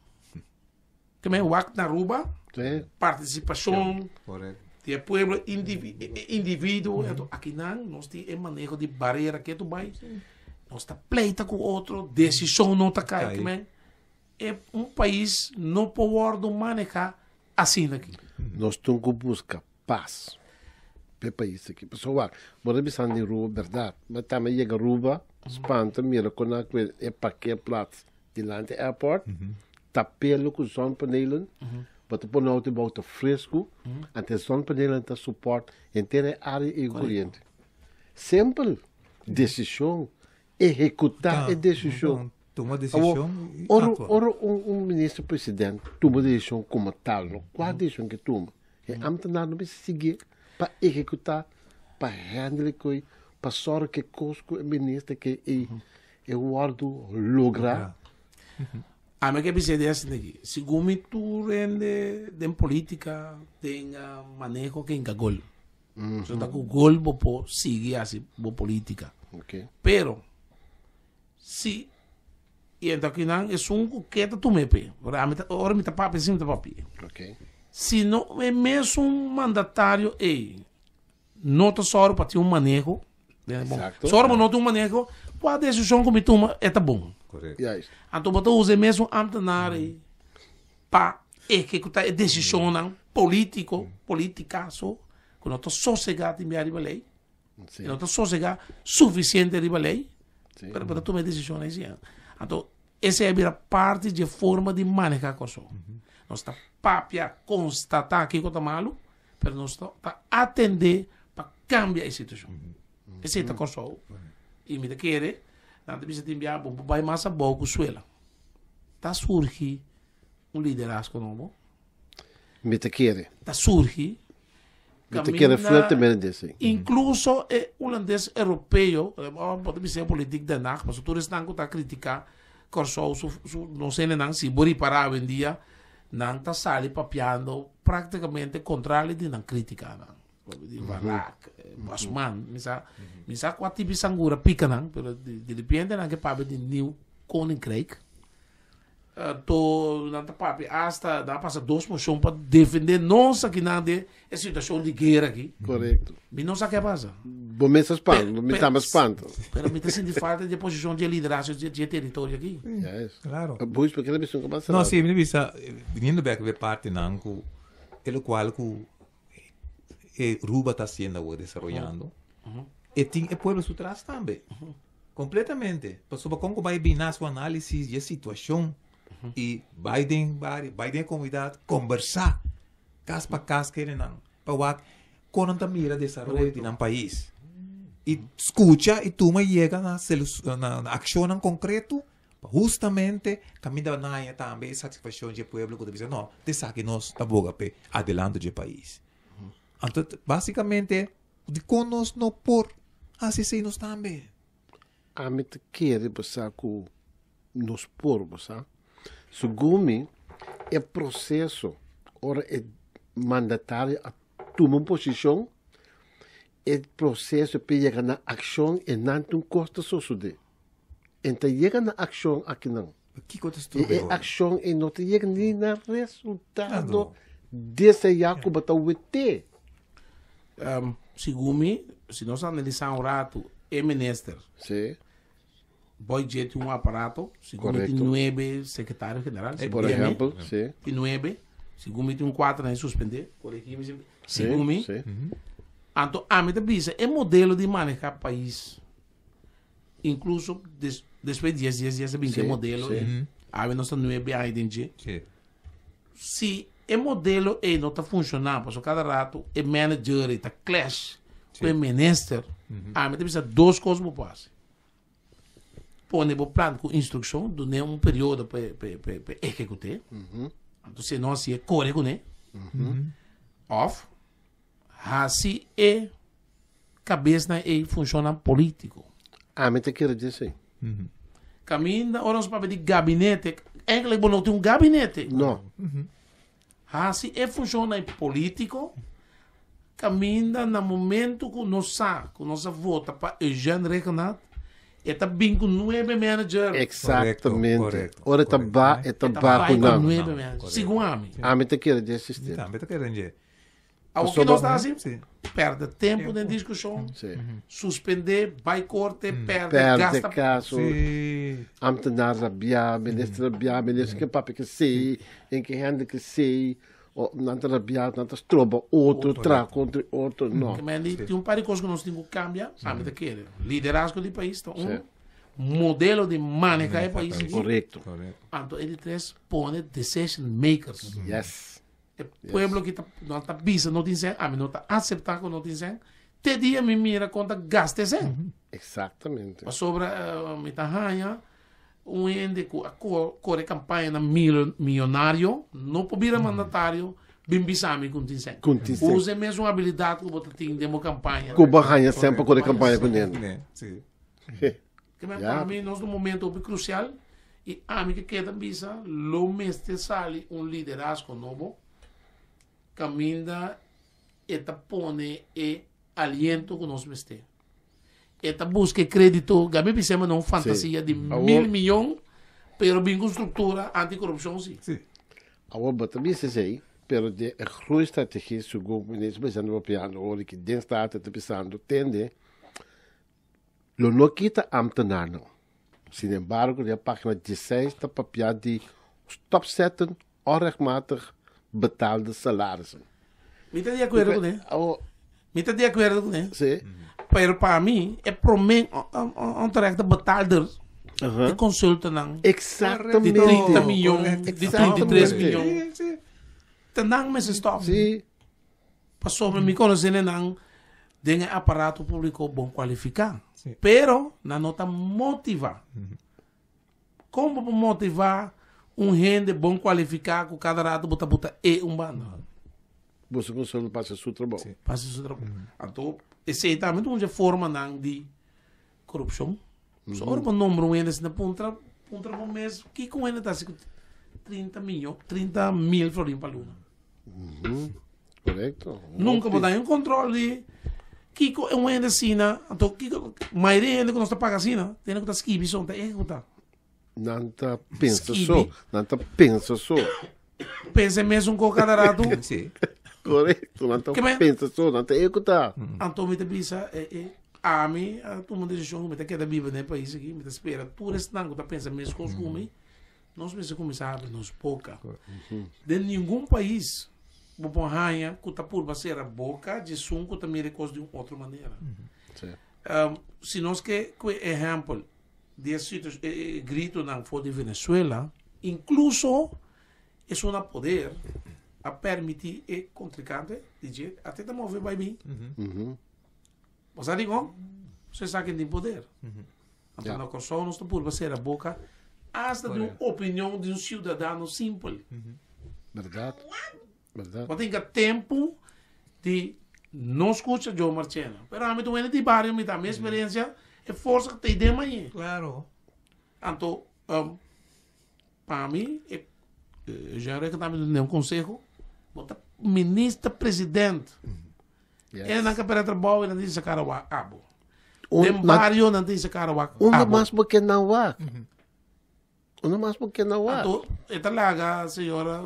Speaker 4: Te men wak na Aruba,
Speaker 2: Sí.
Speaker 4: participacion
Speaker 3: Correcto.
Speaker 4: di e pueblo indivi individuo. Enton akinan nos tin e maneho di barera ke tu bai. Nos ta pleita ku otro, decision no ta kai.
Speaker 3: Kai.
Speaker 4: Te men e un pais no por wordo maneha asina aki.
Speaker 2: Nos tin ku buska pas p'e pais aki. Pasobra wak, bo ta bisa di Aruba berdad, ma tambe yega Aruba, spanta mira kon nan ku e parkeerplaats dilanti airport, ta pelo ku zonnepanelen, bo ta pone auto bou ta fresku, anto e zonnepanelen ta support henter e área i koriente. Simpel, desishon, ehekutá e desishon.
Speaker 3: Tuma desishon i
Speaker 2: Ora,
Speaker 3: aktua.
Speaker 2: ora un, un minister president tuma desishon komo tal, no? Kua desishon ke tuma? E ambtenaar no mester sigui pa ehekutá, pa handle koi, pa sòru ke kos ku e minister ke e, e wòrdu lográ.
Speaker 4: Ami ke bisa di asina aki, segun mi tur hende den politica, den maneho ke hinka gol. So ta ku gol bo por sigui hasi bo politica.
Speaker 2: Okay.
Speaker 4: Pero si y enta kinan esun ku ke ta tuma e pe. Ora ami ta ora mi ta papia si mi ta papia.
Speaker 2: Okay.
Speaker 4: Si no e mesun mandatario ei no ta sòru pa tin un maneho.
Speaker 2: Exacto.
Speaker 4: Sòru pa no tin un maneho, kua desishon ku mi tuma e ta bon.
Speaker 3: Correcto.
Speaker 2: Juist.
Speaker 4: Anto bo ta usa e mesun ambtenaar ei pa ehekutá e desishonnan polítiko, polítika so, ku no ta sosegá tin bia riba lei.
Speaker 2: Sí.
Speaker 4: E no ta sosegá sufisiente riba lei,
Speaker 2: Sí.
Speaker 4: pero bo ta tuma e desishon ei si. Anto esei a bira parti dje forma di manehá Kòrsou. Nos ta papia, konstatá kiko ta malu, Pero nos ta, ta atendé pa kambia e situashon. Esei ta Kòrsou. I mi ta kere, nan ta bisa tin bia bo por bai mas abou ku suela. Ta surgi un liderazgo nobo.
Speaker 2: Mi ta kere.
Speaker 4: Ta surgi.
Speaker 2: Mi ta kere fuertemente esei.
Speaker 4: Inkluso e hulandes europeo, bo ta bisa e politiek Den Haag, pasobra tur esnan ku ta kritiká Kòrsou su, su, nos hendenan, si bo ripará awendia, Nan ta sali papiando práktikamente kontrali di nan krítikanan. Di Barak, Bosman, mi sa, mi sa kua tipi sangura pika nan, pero di, di repente nan ke papia di Nieuw Koninkrijk. To nan ta papia hasta, nan a pasa dos moshon pa defende nos akinan den e situashon di guera aki.
Speaker 2: Korekto.
Speaker 4: Mi no sa ke a pasa.
Speaker 2: Bo mes a spanta, mi tambe a spanta.
Speaker 4: Pero mi ta sinti falta di e posishon di e liderazgo di e teritorio aki.
Speaker 2: Juist.
Speaker 3: Claro.
Speaker 2: Boys, por ke ta bisa un kaba
Speaker 3: No, sí, mi ta bisa, viniendo bek e partinan ku e lokual ku e Ruba ta hasiendo awor, desaroyando, e tin e pueblo su tras tambe. Completamente. Pasobra kon ku bai bini na su análisis di e situashon i bai den bario, bai den e komunidat, kombersá kas pa kas ku hendenan pa wak kon nan ta mira desaroyo di nan pais. I skucha i tuma yega na na akshonnan konkreto pa hustamente kaminda nan haña tambe e satisfakshon dje pueblo ku ta bisa no, t'esaki nos ta boga p'e adelanto dje pais. Anto basikamente dikon nos no por hasi esei nos tambe?
Speaker 2: Ami ta kere bo sa ku nos por, bo sa. Segun mi, e proseso ora e mandatario a tuma un posishon, e proseso pa yega na akshon e nan tin un kos ta sosodé. E ta yega na akshon akinan.
Speaker 3: Kiko ta
Speaker 2: I
Speaker 3: strobe
Speaker 2: e
Speaker 3: ora?
Speaker 2: akshon ei no ta yega ni na resultado deseá ku bo ta wete.
Speaker 4: Segun mi, si nos analisá un ratu e minister,
Speaker 2: Sí.
Speaker 4: Boy J tin un aparato, segun mi tin
Speaker 2: Correcto.
Speaker 4: nuebe secretario general, segun
Speaker 2: Por
Speaker 4: mi,
Speaker 2: ehempel, sí.
Speaker 4: tin nuebe, segun mi tin un cuatro nan suspende, corregí mi si,
Speaker 2: Sí,
Speaker 4: segun mi.
Speaker 2: sí.
Speaker 4: Anto ami ta bisa e modelo di maneha pais, incluso des, despues dies dies dies a bin
Speaker 2: Sí,
Speaker 4: e modelo
Speaker 2: sí.
Speaker 4: ei. Awe nos ta nuebe aña den dje.
Speaker 3: Sí.
Speaker 4: Si e modelo ei no ta funciona, pasobra cada rato e manager ei ta clash cu e minister, ami ta bisa dos cos bo por haci. Pone bo plan cu instruccion, dun'e un periodo pa e ehecut'e. Anto si e no haci'e, core cun'e. Of haci e cabesnan ei funcionnan politico.
Speaker 2: Ami ta kere di esei.
Speaker 4: Caminda ora nos papia di gabinete, eigenlijk bo no tin un gabinete.
Speaker 2: No.
Speaker 4: Haci e funcionnan politico, caminda na momento cu nos sa cu nos a vota pa Eugene Rhuggenaath, e ta bin cu nuebe manager.
Speaker 2: Exactamente.
Speaker 3: Correcto,
Speaker 2: Ora e ta
Speaker 3: correcto.
Speaker 2: ba, e ta
Speaker 4: E ta
Speaker 2: ba
Speaker 4: bai
Speaker 2: cu
Speaker 4: cu
Speaker 2: nan.
Speaker 4: nuebe manager.
Speaker 3: Correcto.
Speaker 4: Segun ami.
Speaker 2: Ami ta kere di e
Speaker 3: Mi
Speaker 2: sistema.
Speaker 3: tambe ta kere dje.
Speaker 4: Awor ki nos ta hasi?
Speaker 3: Sí.
Speaker 4: Perde tempo den diskushon,
Speaker 2: Sí.
Speaker 4: suspendé, bai korte, perde,
Speaker 2: Perde
Speaker 4: gasta.
Speaker 2: kaso,
Speaker 3: Sí.
Speaker 2: ambtenaar rabiá, minister rabiá, minister ke papia ke sei, en ke hende ke sei, o nan ta rabiá, nan ta stroba otro, traha kontra e otro, no.
Speaker 4: Ke men di, tin un par di kos ku nos tin ku kambia, ami ta kere. Liderazgo di pais ta un,
Speaker 2: Sí.
Speaker 4: modelo di maneha e pais aki.
Speaker 2: Korekto.
Speaker 3: Korekto.
Speaker 4: Anto e di tres, pone decision makers.
Speaker 2: Yes.
Speaker 4: E pueblo ki ta no ta bisa no tin sen, ami no ta acepta ku no tin sen, te dia mi mira kon ta gasta e sen.
Speaker 2: Exactamente.
Speaker 4: Pasobra mi ta haña, Un hende ku a kore kampaña na millonario no por bira mandatario bin bisa mi ku tin sèn.
Speaker 2: Ku tin sèn.
Speaker 4: Usa e mesun abilidat ku bo ta tin den bo kampaña.
Speaker 2: Ku bo haña sèn pa kore kampaña ku hende.
Speaker 3: Si.
Speaker 4: Ke men pa mi nos na un momento hopi krusial i ami ke keda bisa lo mester sali un liderazgo nobo kaminda e ta pone e aliento ku nos mester. E ta buska e kredito, Gabi Bisema na un fantasia di mil miyon, pero bin ku struktura antikorupshon si.
Speaker 3: Si.
Speaker 2: Awor bo ta bisa esei, pero den e groeistrategie segun minister presidente papiando ora ki den Staten ta bisando tende lo no kita ambtenarnan. Sin embargo den pagina dieseis ta papia di stopzetten onrechtmatig betaalde salarissen.
Speaker 4: Mi ta di akuerdo kuné. Mi ta di akuerdo kuné.
Speaker 2: Sí.
Speaker 4: Pero pa mi, e promé onterechte betaalder di consultanan.
Speaker 2: Exactamente.
Speaker 4: Di 30 miljoen, di 33 miljoen. Ta nan mester stop.
Speaker 2: Sí.
Speaker 4: Pasobra mi konosé nan den e aparato públiko bon kualifiká. Pero nan no ta motivá. Kon bo por motivá un hende bon kualifiká ku kada rato bo ta buta e un banda?
Speaker 2: Boso konsolo pa hasi su trabou.
Speaker 4: Pa hasi su trabou. Anto esei tambe ta un dje formanan di korupshon. So ora bo nombra un hende asina puntra puntra bo mes kiko un hende ta hasi ku 30 miyon 30 mil florin pa luna.
Speaker 2: Korekto.
Speaker 4: Nunka bo ta haña un kontrol di kiko un hende asina, anto kiko mayoria hende ku nos ta paga asina, tene ku ta skibi so, ta ehekutá.
Speaker 2: Nan ta pensa so, nan ta pensa so.
Speaker 4: Pensa e mesun ko kada ratu.
Speaker 3: Sí.
Speaker 2: Korekto, nan ta pensa so, nan ta ehekutá.
Speaker 4: Anto mi ta bisa, e, e, ami a tuma un desishon ku mi ta keda biba den e pais aki, mi ta spera tur esnan ku ta pensa meskos ku mi, Nos mester kuminsá habri nos boka. Den ningun pais bo por haña ku ta purba sera boka dje esun ku ta mira e kos di un otro manera. Si nos ke ku e ehèmpel di e situ e gritonan for di Venezuela, inkluso esun na poder a permití e kontrinkante di dje a tenta move bai bin. Bo sa dikon? Pasobra esaki tin poder. Anto na Kòrsou nos ta purba sera boka asta di un opinion di un siudadano simpel.
Speaker 2: Bèrdat, bèrdat.
Speaker 4: Bo tin ka tempu di no skucha Joe Marchena. Pero ami ta un hende di bario, mi ta mi eksperensia e forsa ku ta ei den mañe.
Speaker 3: Klaro.
Speaker 4: Anto pa mi e Jean Rey ta mi duna un konseho, bo ta minister president.
Speaker 2: Yes.
Speaker 4: E nan ka perde trabou e nan tin sa kara wak abo.
Speaker 2: Un,
Speaker 4: Den
Speaker 2: na,
Speaker 4: bario nan tin sa kara wak
Speaker 2: unda
Speaker 4: abo.
Speaker 2: mas bo ke nan wak? Unda mas bo ke nan wak?
Speaker 4: Anto e ta laga señora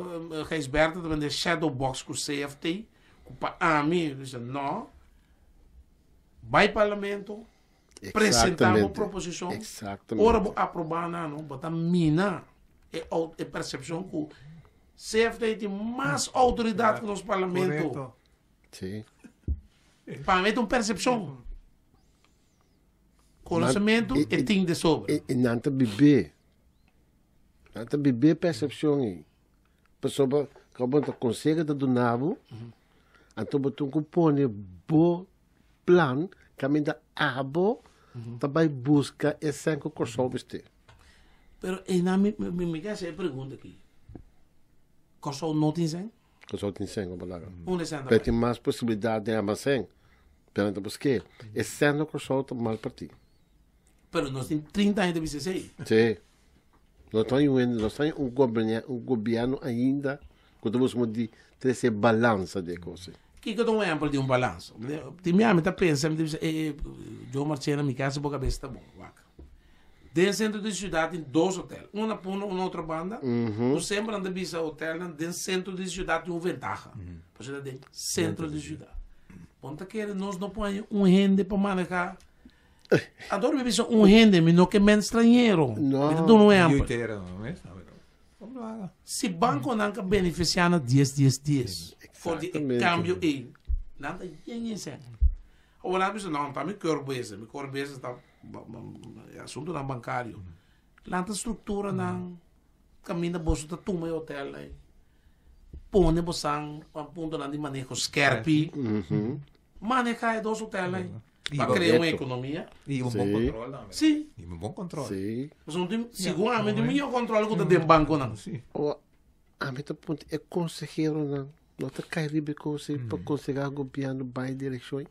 Speaker 4: Gijsbertha ta bende shadow box ku CFT ku pa ami bisa no. Bai parlamento presenta bo
Speaker 2: Exactamente.
Speaker 4: proposicion.
Speaker 2: Exactamente.
Speaker 4: Ora bo aproba nan no bo ta mina e e percepcion ku CFT tin mas autoridad ku nos parlamento.
Speaker 3: Correcto.
Speaker 2: Sí.
Speaker 4: Pa mi ta un percepcion. Conocimiento
Speaker 2: E-
Speaker 4: e tin de sobra.
Speaker 2: E, e nan ta bibé. Nan ta bibé percepcion ei. Pasobra, como ta conseho ta dunabo, anto bo tin ku pone bo plan kaminda abo ta bai buska e sèn ku Kòrsou mester.
Speaker 4: Pero e nan mi, mi, mi ke hasi e pregunta aki. Kòrsou no tin sèn?
Speaker 2: Kòrsou tin sèn ku palabra.
Speaker 4: Unda e sèn ta
Speaker 2: Pero
Speaker 4: bai?
Speaker 2: tin mas posibilidat den almasen. Pero nan ta busk'é. E sèn na Kòrsou ta mal partí.
Speaker 4: Pero nos tin 30 aña ta bisa esei.
Speaker 2: Sí. No ta un, no ta un gobernia, un gobierno ainda ku ta busca di trese balansa di e kos ei.
Speaker 4: Kiko ta un ehempel di un balansa? Tin mi ami ta pensa, mi ta bisa, eh, eh, Joe Marchena, mi kasa bo kabesa ta bon, wak. Den sentro di siudat tin dos hotel, un na Punda, un na otro banda. Ku semper nan ta bisa hotelnan den sentro di siudat tin un ventaha, pasobra ta den sentro di siudat. Bon ta kere nos no por haña un hende pa maneha. Anto mi bisa un hende, mi no ke men stranhero.
Speaker 2: No.
Speaker 4: Mi ta duna un
Speaker 3: Yu
Speaker 4: ehempel.
Speaker 3: tera, no mes? No, pero kom lo haga.
Speaker 4: Si bankonan ka benefisiá na dies dies dies for di e
Speaker 2: Exactamente.
Speaker 4: kambio ei, nan ta yen yen sèn. Awor nan bisa, no, ta mi core business, mi core business ta asuntunan bankario. Lanta strukturanan kaminda boso ta tuma e hotelnan ei, pone bosan puntonan di maneho skerpi, maneha e dos hotelnan ei. Pa krea un ekonomia.
Speaker 3: I un bon kontrol tambe.
Speaker 4: Si.
Speaker 3: I un bon kontrol.
Speaker 2: Si.
Speaker 4: Pasobra un tin, segun ami, tin mihó kontrol ku ta den bankonan.
Speaker 3: Si.
Speaker 2: Awa, ami ta puntra e konseheronan no ta kai riba e kos ei pa konsehá gobièrnu bai direkshon ei?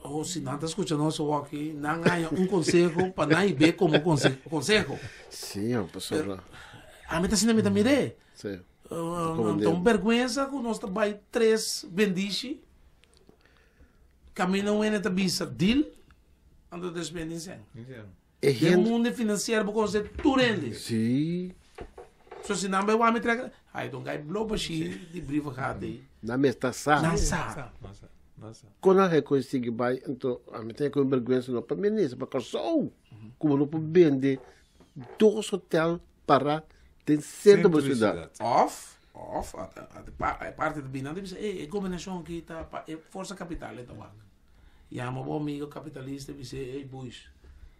Speaker 4: Oh, si nan ta skucha nos awoki, nan haña un konseho pa nan hib'é komo konseho.
Speaker 2: Si, pasobra.
Speaker 4: Ami ta asina mi ta mir'é.
Speaker 2: Si.
Speaker 4: Ta un bèrgwensa ku nos ta bai tres bendishi. Caminda un hende ta bisa deal, anto ta spende in sen.
Speaker 2: E
Speaker 4: Den
Speaker 2: hende
Speaker 4: mundo financiero bo conoce tur hende.
Speaker 2: Si.
Speaker 4: So si nan bai wami trek, ai don gai blow bashi di brievengaat ei.
Speaker 2: Nan mes ta sa.
Speaker 4: Nan sa.
Speaker 3: Nan sa. Nan sa.
Speaker 2: Kon nan hei konsigi bai, anto ami ta ku bergwensa no pa minister, pa Kòrsou. Ku bo no por bende dos hotel para den sentro bo siudat.
Speaker 4: Of, of, a parte ta bini, nan ta bisa, ey, e gobernashon aki ta pa e forsa kapital e ta wak. Yama bo amigo kapitalista i bis'é, ey, boys,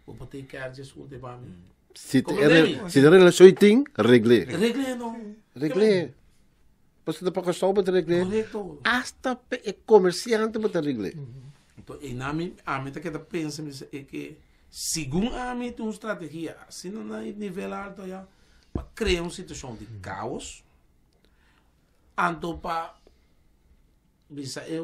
Speaker 4: bo por take care dje asuntu ei pa mi.
Speaker 2: Si ta
Speaker 4: Comprende mi?
Speaker 2: si ta relashon i tin, regl'é.
Speaker 4: Regl'é no.
Speaker 2: Regl'é. Pasobra ta pa Kòrsou bo ta regl'é.
Speaker 4: Korekto.
Speaker 2: Asta pa e komersiante bo ta regl'é.
Speaker 4: Enton, einan mi, ami ta keda pensa, mi bisa, e ke Segun ami tin un strategia asina na e nivel alto aya pa crea un situacion di caos, anto pa bisa e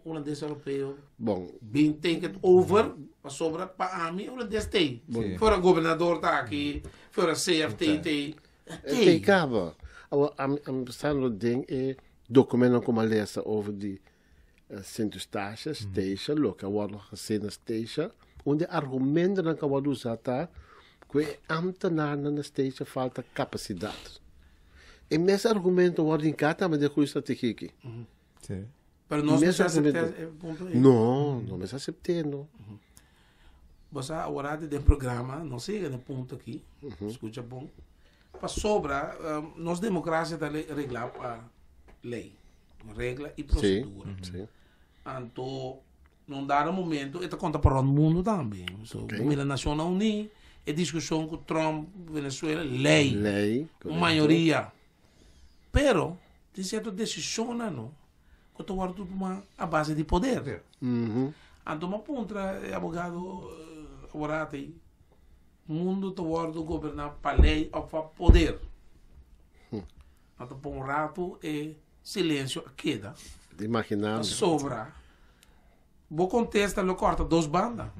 Speaker 4: Hulandes Europeo
Speaker 2: Bon.
Speaker 4: bin take it over, pasobra pa ami Hulandes t'ey. Fuera gobernador ta aki, fuera CFT t'ey,
Speaker 2: E t'ey caba. Awor ami ami pensando den e documentonan cu mi a lesa over di Sint Eustatius, Statia, loke a wòrdu hasi na Statia, un di e argumentonan ku a wòrdu usá ta ku e ámtenarnan na Statia falta kapasidat. E mes argumento a wòrdu hinká tambe den Goede Strategie aki.
Speaker 3: Sí.
Speaker 4: Pero nos
Speaker 2: Mes
Speaker 4: mester aseptá
Speaker 2: argumento.
Speaker 4: e punto ei.
Speaker 2: No, no mester asept'é, no.
Speaker 4: Bo sa awor den programa nos a yega na e punto aki, skucha bon, pasobra nos demokrasia ta reglá pa lei. Regla i prosedura.
Speaker 2: Sí, sí.
Speaker 4: Anto, na un dado momento, e ta konta pa rònt mundu tambe. So,
Speaker 2: Ok.
Speaker 4: bo mira Nashonnan Uní, e diskushon ku Trump, Venezuela, lei,
Speaker 2: Lei,
Speaker 4: un
Speaker 2: korekto.
Speaker 4: mayoria. Pero, tin sierto desishonnan no, ku ta wòrdu tumá a base di poder.
Speaker 3: Poder.
Speaker 2: Mhm.
Speaker 4: Anto, mi a puntra e abogado aworat ei, mundu ta wòrdu goberná pa lei òf pa poder? Anto pa un ratu e silensio a keda.
Speaker 2: Te imaginá.
Speaker 4: Pasobra bo kontesta lo kòrta dos banda.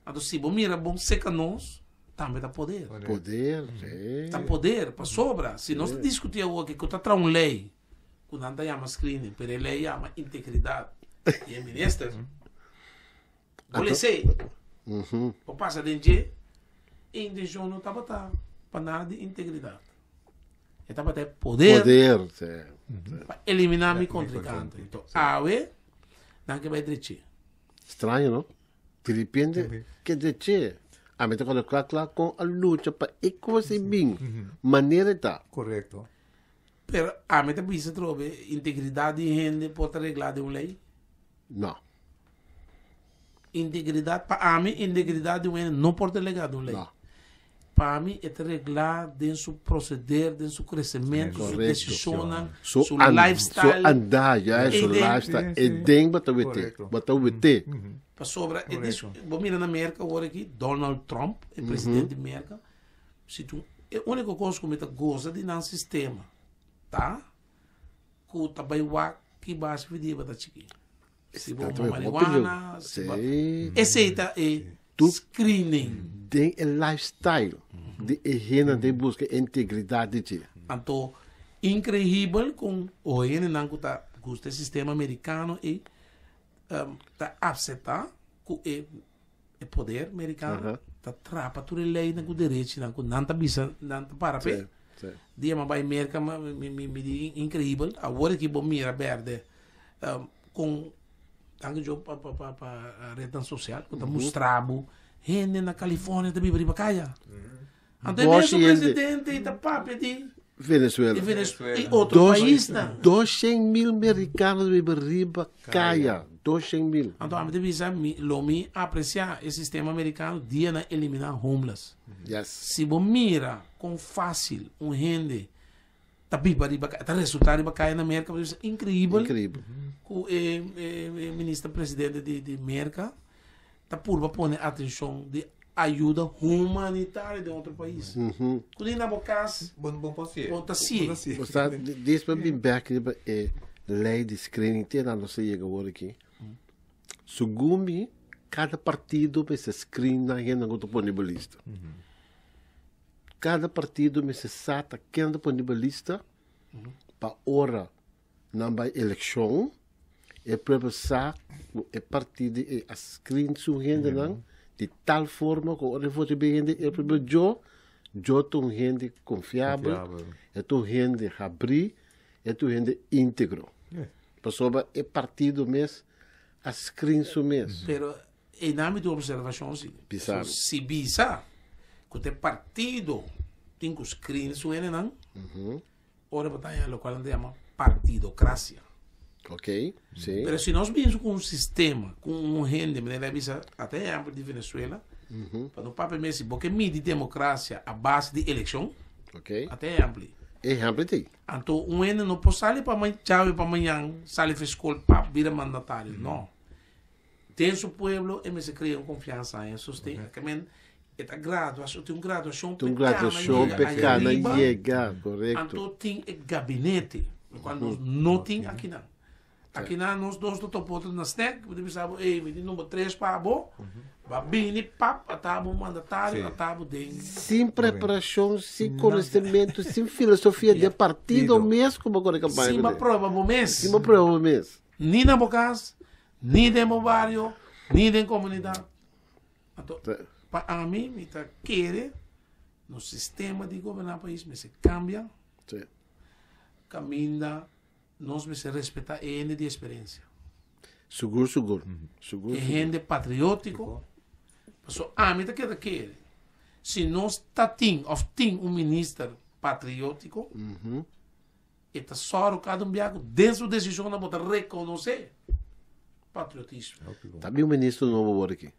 Speaker 4: Anto si bo mira bon seka nos, tambe ta poder.
Speaker 2: Poder, sí.
Speaker 4: Ta poder, pasobra si nos ta diskutí awor aki ku ta traha un lei ku nan ta yama screening, pero e lei yama integridat di e minister. Bo les'é, bo pasa den dje, e intenshon no tabata pa nada di integridat. E tabata e poder,
Speaker 2: Poder, sí.
Speaker 4: pa eliminá mi kontrinkante. Enton, awe, nan ke bai drech'é.
Speaker 2: Straño, no? Di repente, ke drech'é. Ami ta kòrda kla kla kon a lucha pa e kos ei bin manera e ta.
Speaker 3: Korekto.
Speaker 4: Pero ami ta bisa atrobe, integridat di hende por ta reglá den un lei?
Speaker 2: No.
Speaker 4: Integridat, pa ami, integridat di un hende no por ta reglá den un lei.
Speaker 2: No.
Speaker 4: Pa ami e ta reglá den su proceder, den su crecemento, su
Speaker 2: Correcto.
Speaker 4: decisionnan,
Speaker 2: Su,
Speaker 4: su
Speaker 2: an,
Speaker 4: lifestyle.
Speaker 2: Su andá, ja, su
Speaker 4: E den-
Speaker 2: lifestyle.
Speaker 3: Sí,
Speaker 2: E
Speaker 3: sí.
Speaker 2: den bo ta wete.
Speaker 3: Correcto.
Speaker 2: Bo ta wete.
Speaker 4: Pasobra, e dis,
Speaker 3: Correcto.
Speaker 4: bo mira na Merca awor aki, Donald Trump, e presidente di Merca, si tu, e único cos cu mi ta goza di nan sistema ta cu ta bay wak ki base di bo ta chiki. Si bo
Speaker 2: Tanto
Speaker 4: huma
Speaker 2: e hopi
Speaker 4: marihuana,
Speaker 2: lo-
Speaker 4: si bo...
Speaker 2: Sí.
Speaker 4: Esei ta e
Speaker 2: Tu-
Speaker 4: screening.
Speaker 2: Den e lifestyle di e hendenan den buska integridad di dje.
Speaker 4: Anto, increibel con o hendenan cu ta gusta e sistema americano ei ta acepta cu e e poder mericano ta trapa tur e leynan cu derechinan cu nan ta bisa nan ta para p'e. Dia mi a bai Merca mi mi di increibel awor aki bo mira berde con tanto yo pa pa pa rednan social cu ta mustra bo hende na California ta biba riba caya. Anto e mesun presidente y ta papia di
Speaker 2: Venezuela.
Speaker 4: Di Venezuela y otro paisnan.
Speaker 2: 200 mil mericano ta biba riba caya. 200 mil.
Speaker 4: Anto ami ta bisa mi lo mi aprecia e sistema mericano dia nan elimina homeless. Si bo mira con facil un hende ta biba riba caya, ta resulta riba caya na Merca, bo ta bisa increibel.
Speaker 2: Increibel.
Speaker 4: Ku e minister presidente di Merka ta purba pone atenshon di ayuda humanitario den otro pais. Ku ni na bo kas bo ta sié.
Speaker 2: Bo sa despues bin bek riba e lei di screening te nan nos a yega awor aki. Segun mi kada partido mester screen nan hende ku ta pone bo lista. Kada partido mester sa ta ken ta pone bo lista pa ora Nan bai elekshon, e pueblo sa ku e partido ei a screen su hendenan di tal forma ku ora e vota riba e hende e pueblo djo, djo ta un hende konfiabel, e ta un hende habrí, e ta un hende íntegro. Pasobra e partido mes a screen su mes.
Speaker 4: Pero einan mi tin un observashon si.
Speaker 2: Bisa mi.
Speaker 4: Si bisa ku ta e partido tin ku screen su hendenan, Ora bo ta haña lokual nan ta yama partidokrasia.
Speaker 2: Ok, si.
Speaker 4: Pero si nos bin ku un sistema, ku un hende, manera a bisa ata e ehèmpel di Venezuela, pa no papia mes, si bo ke midi demokrasia a base di elekshon,
Speaker 2: Ok.
Speaker 4: ata e ehèmpel ei.
Speaker 2: E ehèmpel ei.
Speaker 4: Anto un hende no por sali pa djawe pa mañan, sali for skol pap bira mandatario, no. Den su pueblo e mester crea un confiansa en sosten. Ke men e ta gradua, tin un graduacion
Speaker 2: Tin un graduacion pe cana yega, correcto.
Speaker 4: Anto tin e gabinete, lo cual nos no tin akinan. Akinan nos dos ta topa otro na snack, bo ta bisa bo, ey, mi tin number tres pa bo, ba bini pap, ata bo mandatario, ata bo den.
Speaker 2: Sin preparacion, sin conocimento, sin filosofia di e partido mes cu bo core campaña
Speaker 4: Sin
Speaker 2: cu
Speaker 4: bo
Speaker 2: ne.
Speaker 4: prueba bo mes.
Speaker 2: Sin bo prueba bo mes.
Speaker 4: Ni na bo cas, Ni den bo bario, ni den komunidat. Anto, pa ami, mi ta kere nos sistema di goberná pais mester kambia.
Speaker 2: Sí.
Speaker 4: Kaminda nos mester respetá e hende di eksperensia.
Speaker 2: Sigur, sigur. Sigur,
Speaker 4: E hende patriótiko. Paso ami ta keda kere, si nos ta tin òf tin un minister patriótiko, E ta sòru kada un biaha ku den su desishonnan bo ta rekonosé patriotismo.
Speaker 2: Ta bin un ministro nobo awor aki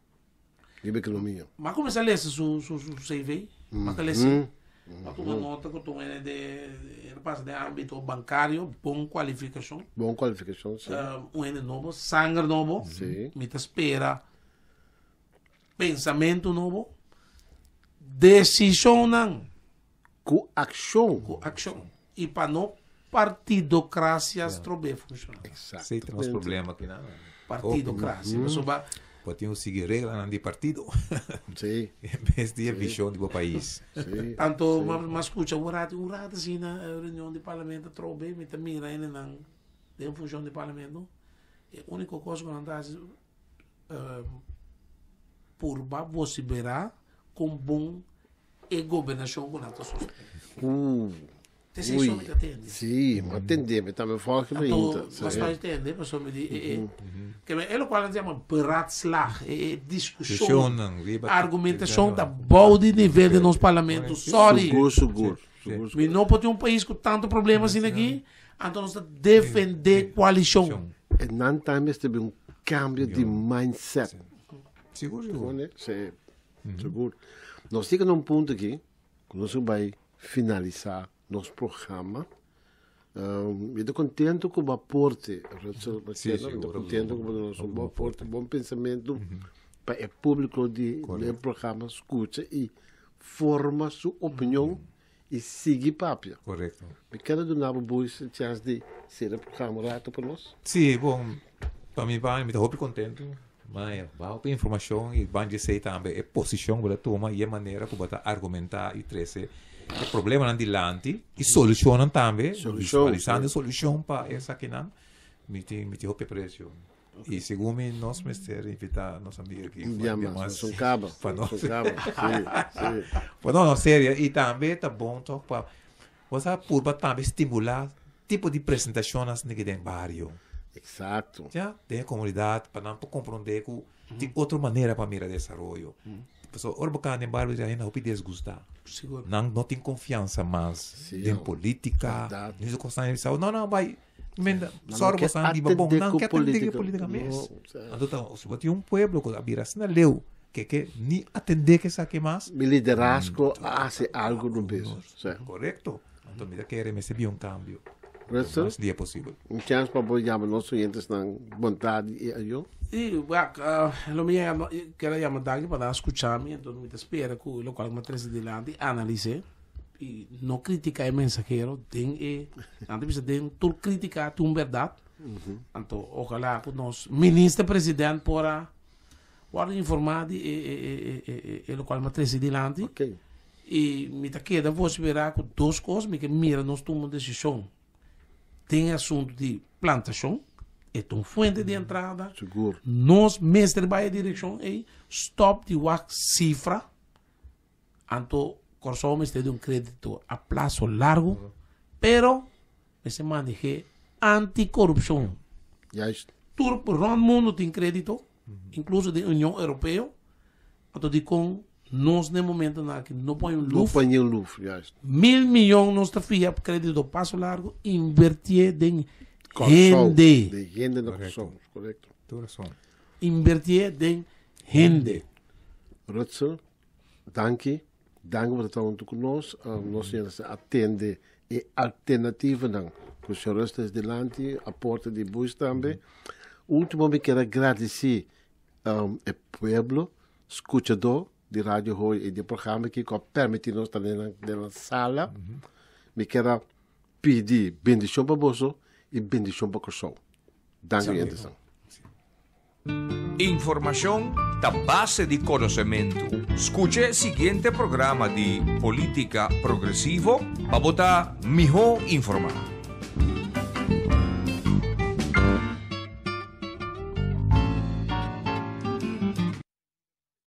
Speaker 2: riba ekonomia.
Speaker 4: M'a kuminsá lesa su su su CV, m'a ta lesa. M'a tuma nota ku ta un hende de el a pasa den ámbito bankario, bon kualifikashon.
Speaker 2: Bon kualifikashon, si.
Speaker 4: Un hende nobo, sanger nobo.
Speaker 2: Si.
Speaker 4: Mi ta spera pensamentu nobo, desishonnan.
Speaker 2: Ku akshon.
Speaker 4: Ku akshon. I pa no partidokrasia strob'é funshoná.
Speaker 3: Esei ta nos problema aki nan.
Speaker 4: Partidokrasia. Pasobra.
Speaker 3: Bo tin ku sigui reglanan di partido.
Speaker 2: Sí.
Speaker 3: En bes di e vishon di bo pais.
Speaker 2: Sí.
Speaker 4: Anto m'a skucha un ratu, un ratu asina na reunion di parlamento atrobe mi ta mira hendenan den funshon di parlamento. E úniko kos ku nan ta hasi purba vosiberá kon bon e gobernashon ku nan ta sostené. Te esei so mi ta tende.
Speaker 2: Sí, mi a tende, mi tambe volg mi
Speaker 4: Anto,
Speaker 2: hinta.
Speaker 4: mas pa tende, pasobra mi di e e ke men e lokual nan ta yama beraadslaag, e e diskushon, argumentashon ta bou di nivel di nos parlamento. Sorry.
Speaker 2: Sigur, sigur, sigur.
Speaker 4: Mi no por tin un pais ku tantu problema asina aki, anto nos ta defende koalishon.
Speaker 2: E nan tambe mester bin un kambio di mindset.
Speaker 3: Sigur, sigur.
Speaker 2: Sí. Sigur. Nos yega na un punto aki ku nos a bai finalisá nos programa. Mi ta kontento ku bo aporte, Rutsel Marchena. Mi ta kontento ku bo duna nos un bon aporte, bon pensamentu pa e públiko di e programa skucha i forma su opinion i sigui papia.
Speaker 3: Korekto.
Speaker 2: Mi kere duna bo boys e chèns di sera e programa un rato pa nos.
Speaker 3: Sí, bon, pa mi banda mi ta hopi kontentu. Ma bou pa informashon i ban djesei tambe e posishon ku bo ta tuma i e manera ku bo ta argumentá i trese e problemanan dilanti i solushonnan tambe, visualisando e solushon pa esakinan, mi tin mi tin hopi apresio. I segun mi nos mester invitá nos amiga aki.
Speaker 2: Un bia mas, nos un kaba, nos un kaba, sí, sí.
Speaker 3: Bueno, no, serio, i tambe ta bon toch pa bo sa purba tambe stimulá tipo di presentashonnan asina aki den bario.
Speaker 2: Exacto.
Speaker 3: Ya, den e komunidat pa nan por komprondé ku tin otro manera pa mira desaroyo. Pasobra ora bo kanda den bario bo hende hopi desgustá.
Speaker 4: Sigur.
Speaker 3: Nan no tin konfiansa mas den polítika, ni su kosnan. No, no, bai. Men, sorry, bo san di bon, nan ke atende ku polítika mes. Anto ta, si bo tin un pueblo ku a bira asina leu, ke ke ni atende ke esaki mas.
Speaker 2: Mi liderazgo a hasi algo no bes.
Speaker 3: Korekto. Anto mi ta kere mester bin un kambio.
Speaker 2: Russell,
Speaker 3: Mas dia posibel.
Speaker 2: Un chèns pa bo yama nos oyentenan bon tardi i ayo.
Speaker 4: I wak, lo mi yama, kere yama danki pa nan a skucha mi, enton mi ta spera ku lokual ku mi a trese dilanti analis'é i no kritika e mensahero den e, nan ta bisa den tur kritika tin un bèrdat, anto ojalá ku nos minister president por a wòrdu informá di e e e e e lokual mi a trese dilanti. I mi ta keda vosibera ku dos kos, mi ke mira nos tuma un desishon den e asuntu di plantashon, e ta un fuente di entrada.
Speaker 2: Sigur.
Speaker 4: Nos mester bai e direkshon ei, stòp di wak sifra, anto Kòrsou mester di un kredito a plaso largu, pero mester maneh'é antikorupshon.
Speaker 2: Juist.
Speaker 4: Tur rònt mundu tin kredito, inkluso den Union Europeo, anto dikon Nos na e momentonan aki no por hay un
Speaker 2: No
Speaker 4: luf.
Speaker 2: por hay un luf, juist.
Speaker 4: Mil miyon nos ta fia pa kredito paso largo, invertié den
Speaker 2: Kòrsou,
Speaker 4: hende.
Speaker 2: Den hende na
Speaker 3: Correcto.
Speaker 2: Kòrsou, korekto.
Speaker 3: Tur rason.
Speaker 4: Invertié den hende.
Speaker 2: Rutzel, danki. Danki pa ta huntu ku nos. Um, nos yena sa atende e alternativanan ku señor Rutzel es dilanti, aporte di Bush tambe. Ultimo mi kier a gradisí um, e pueblo Skuchadó di Radio Hoy i di e programa aki ku a permití nos ta den nan sala, mi kier a pidi bendishon pa boso i bendishon pa Kòrsou. Danki oyentesan.
Speaker 1: Informashon ta base di konosementu. Skucha e siguiente programa di Polítika Progresivo pa bo ta mihó informá.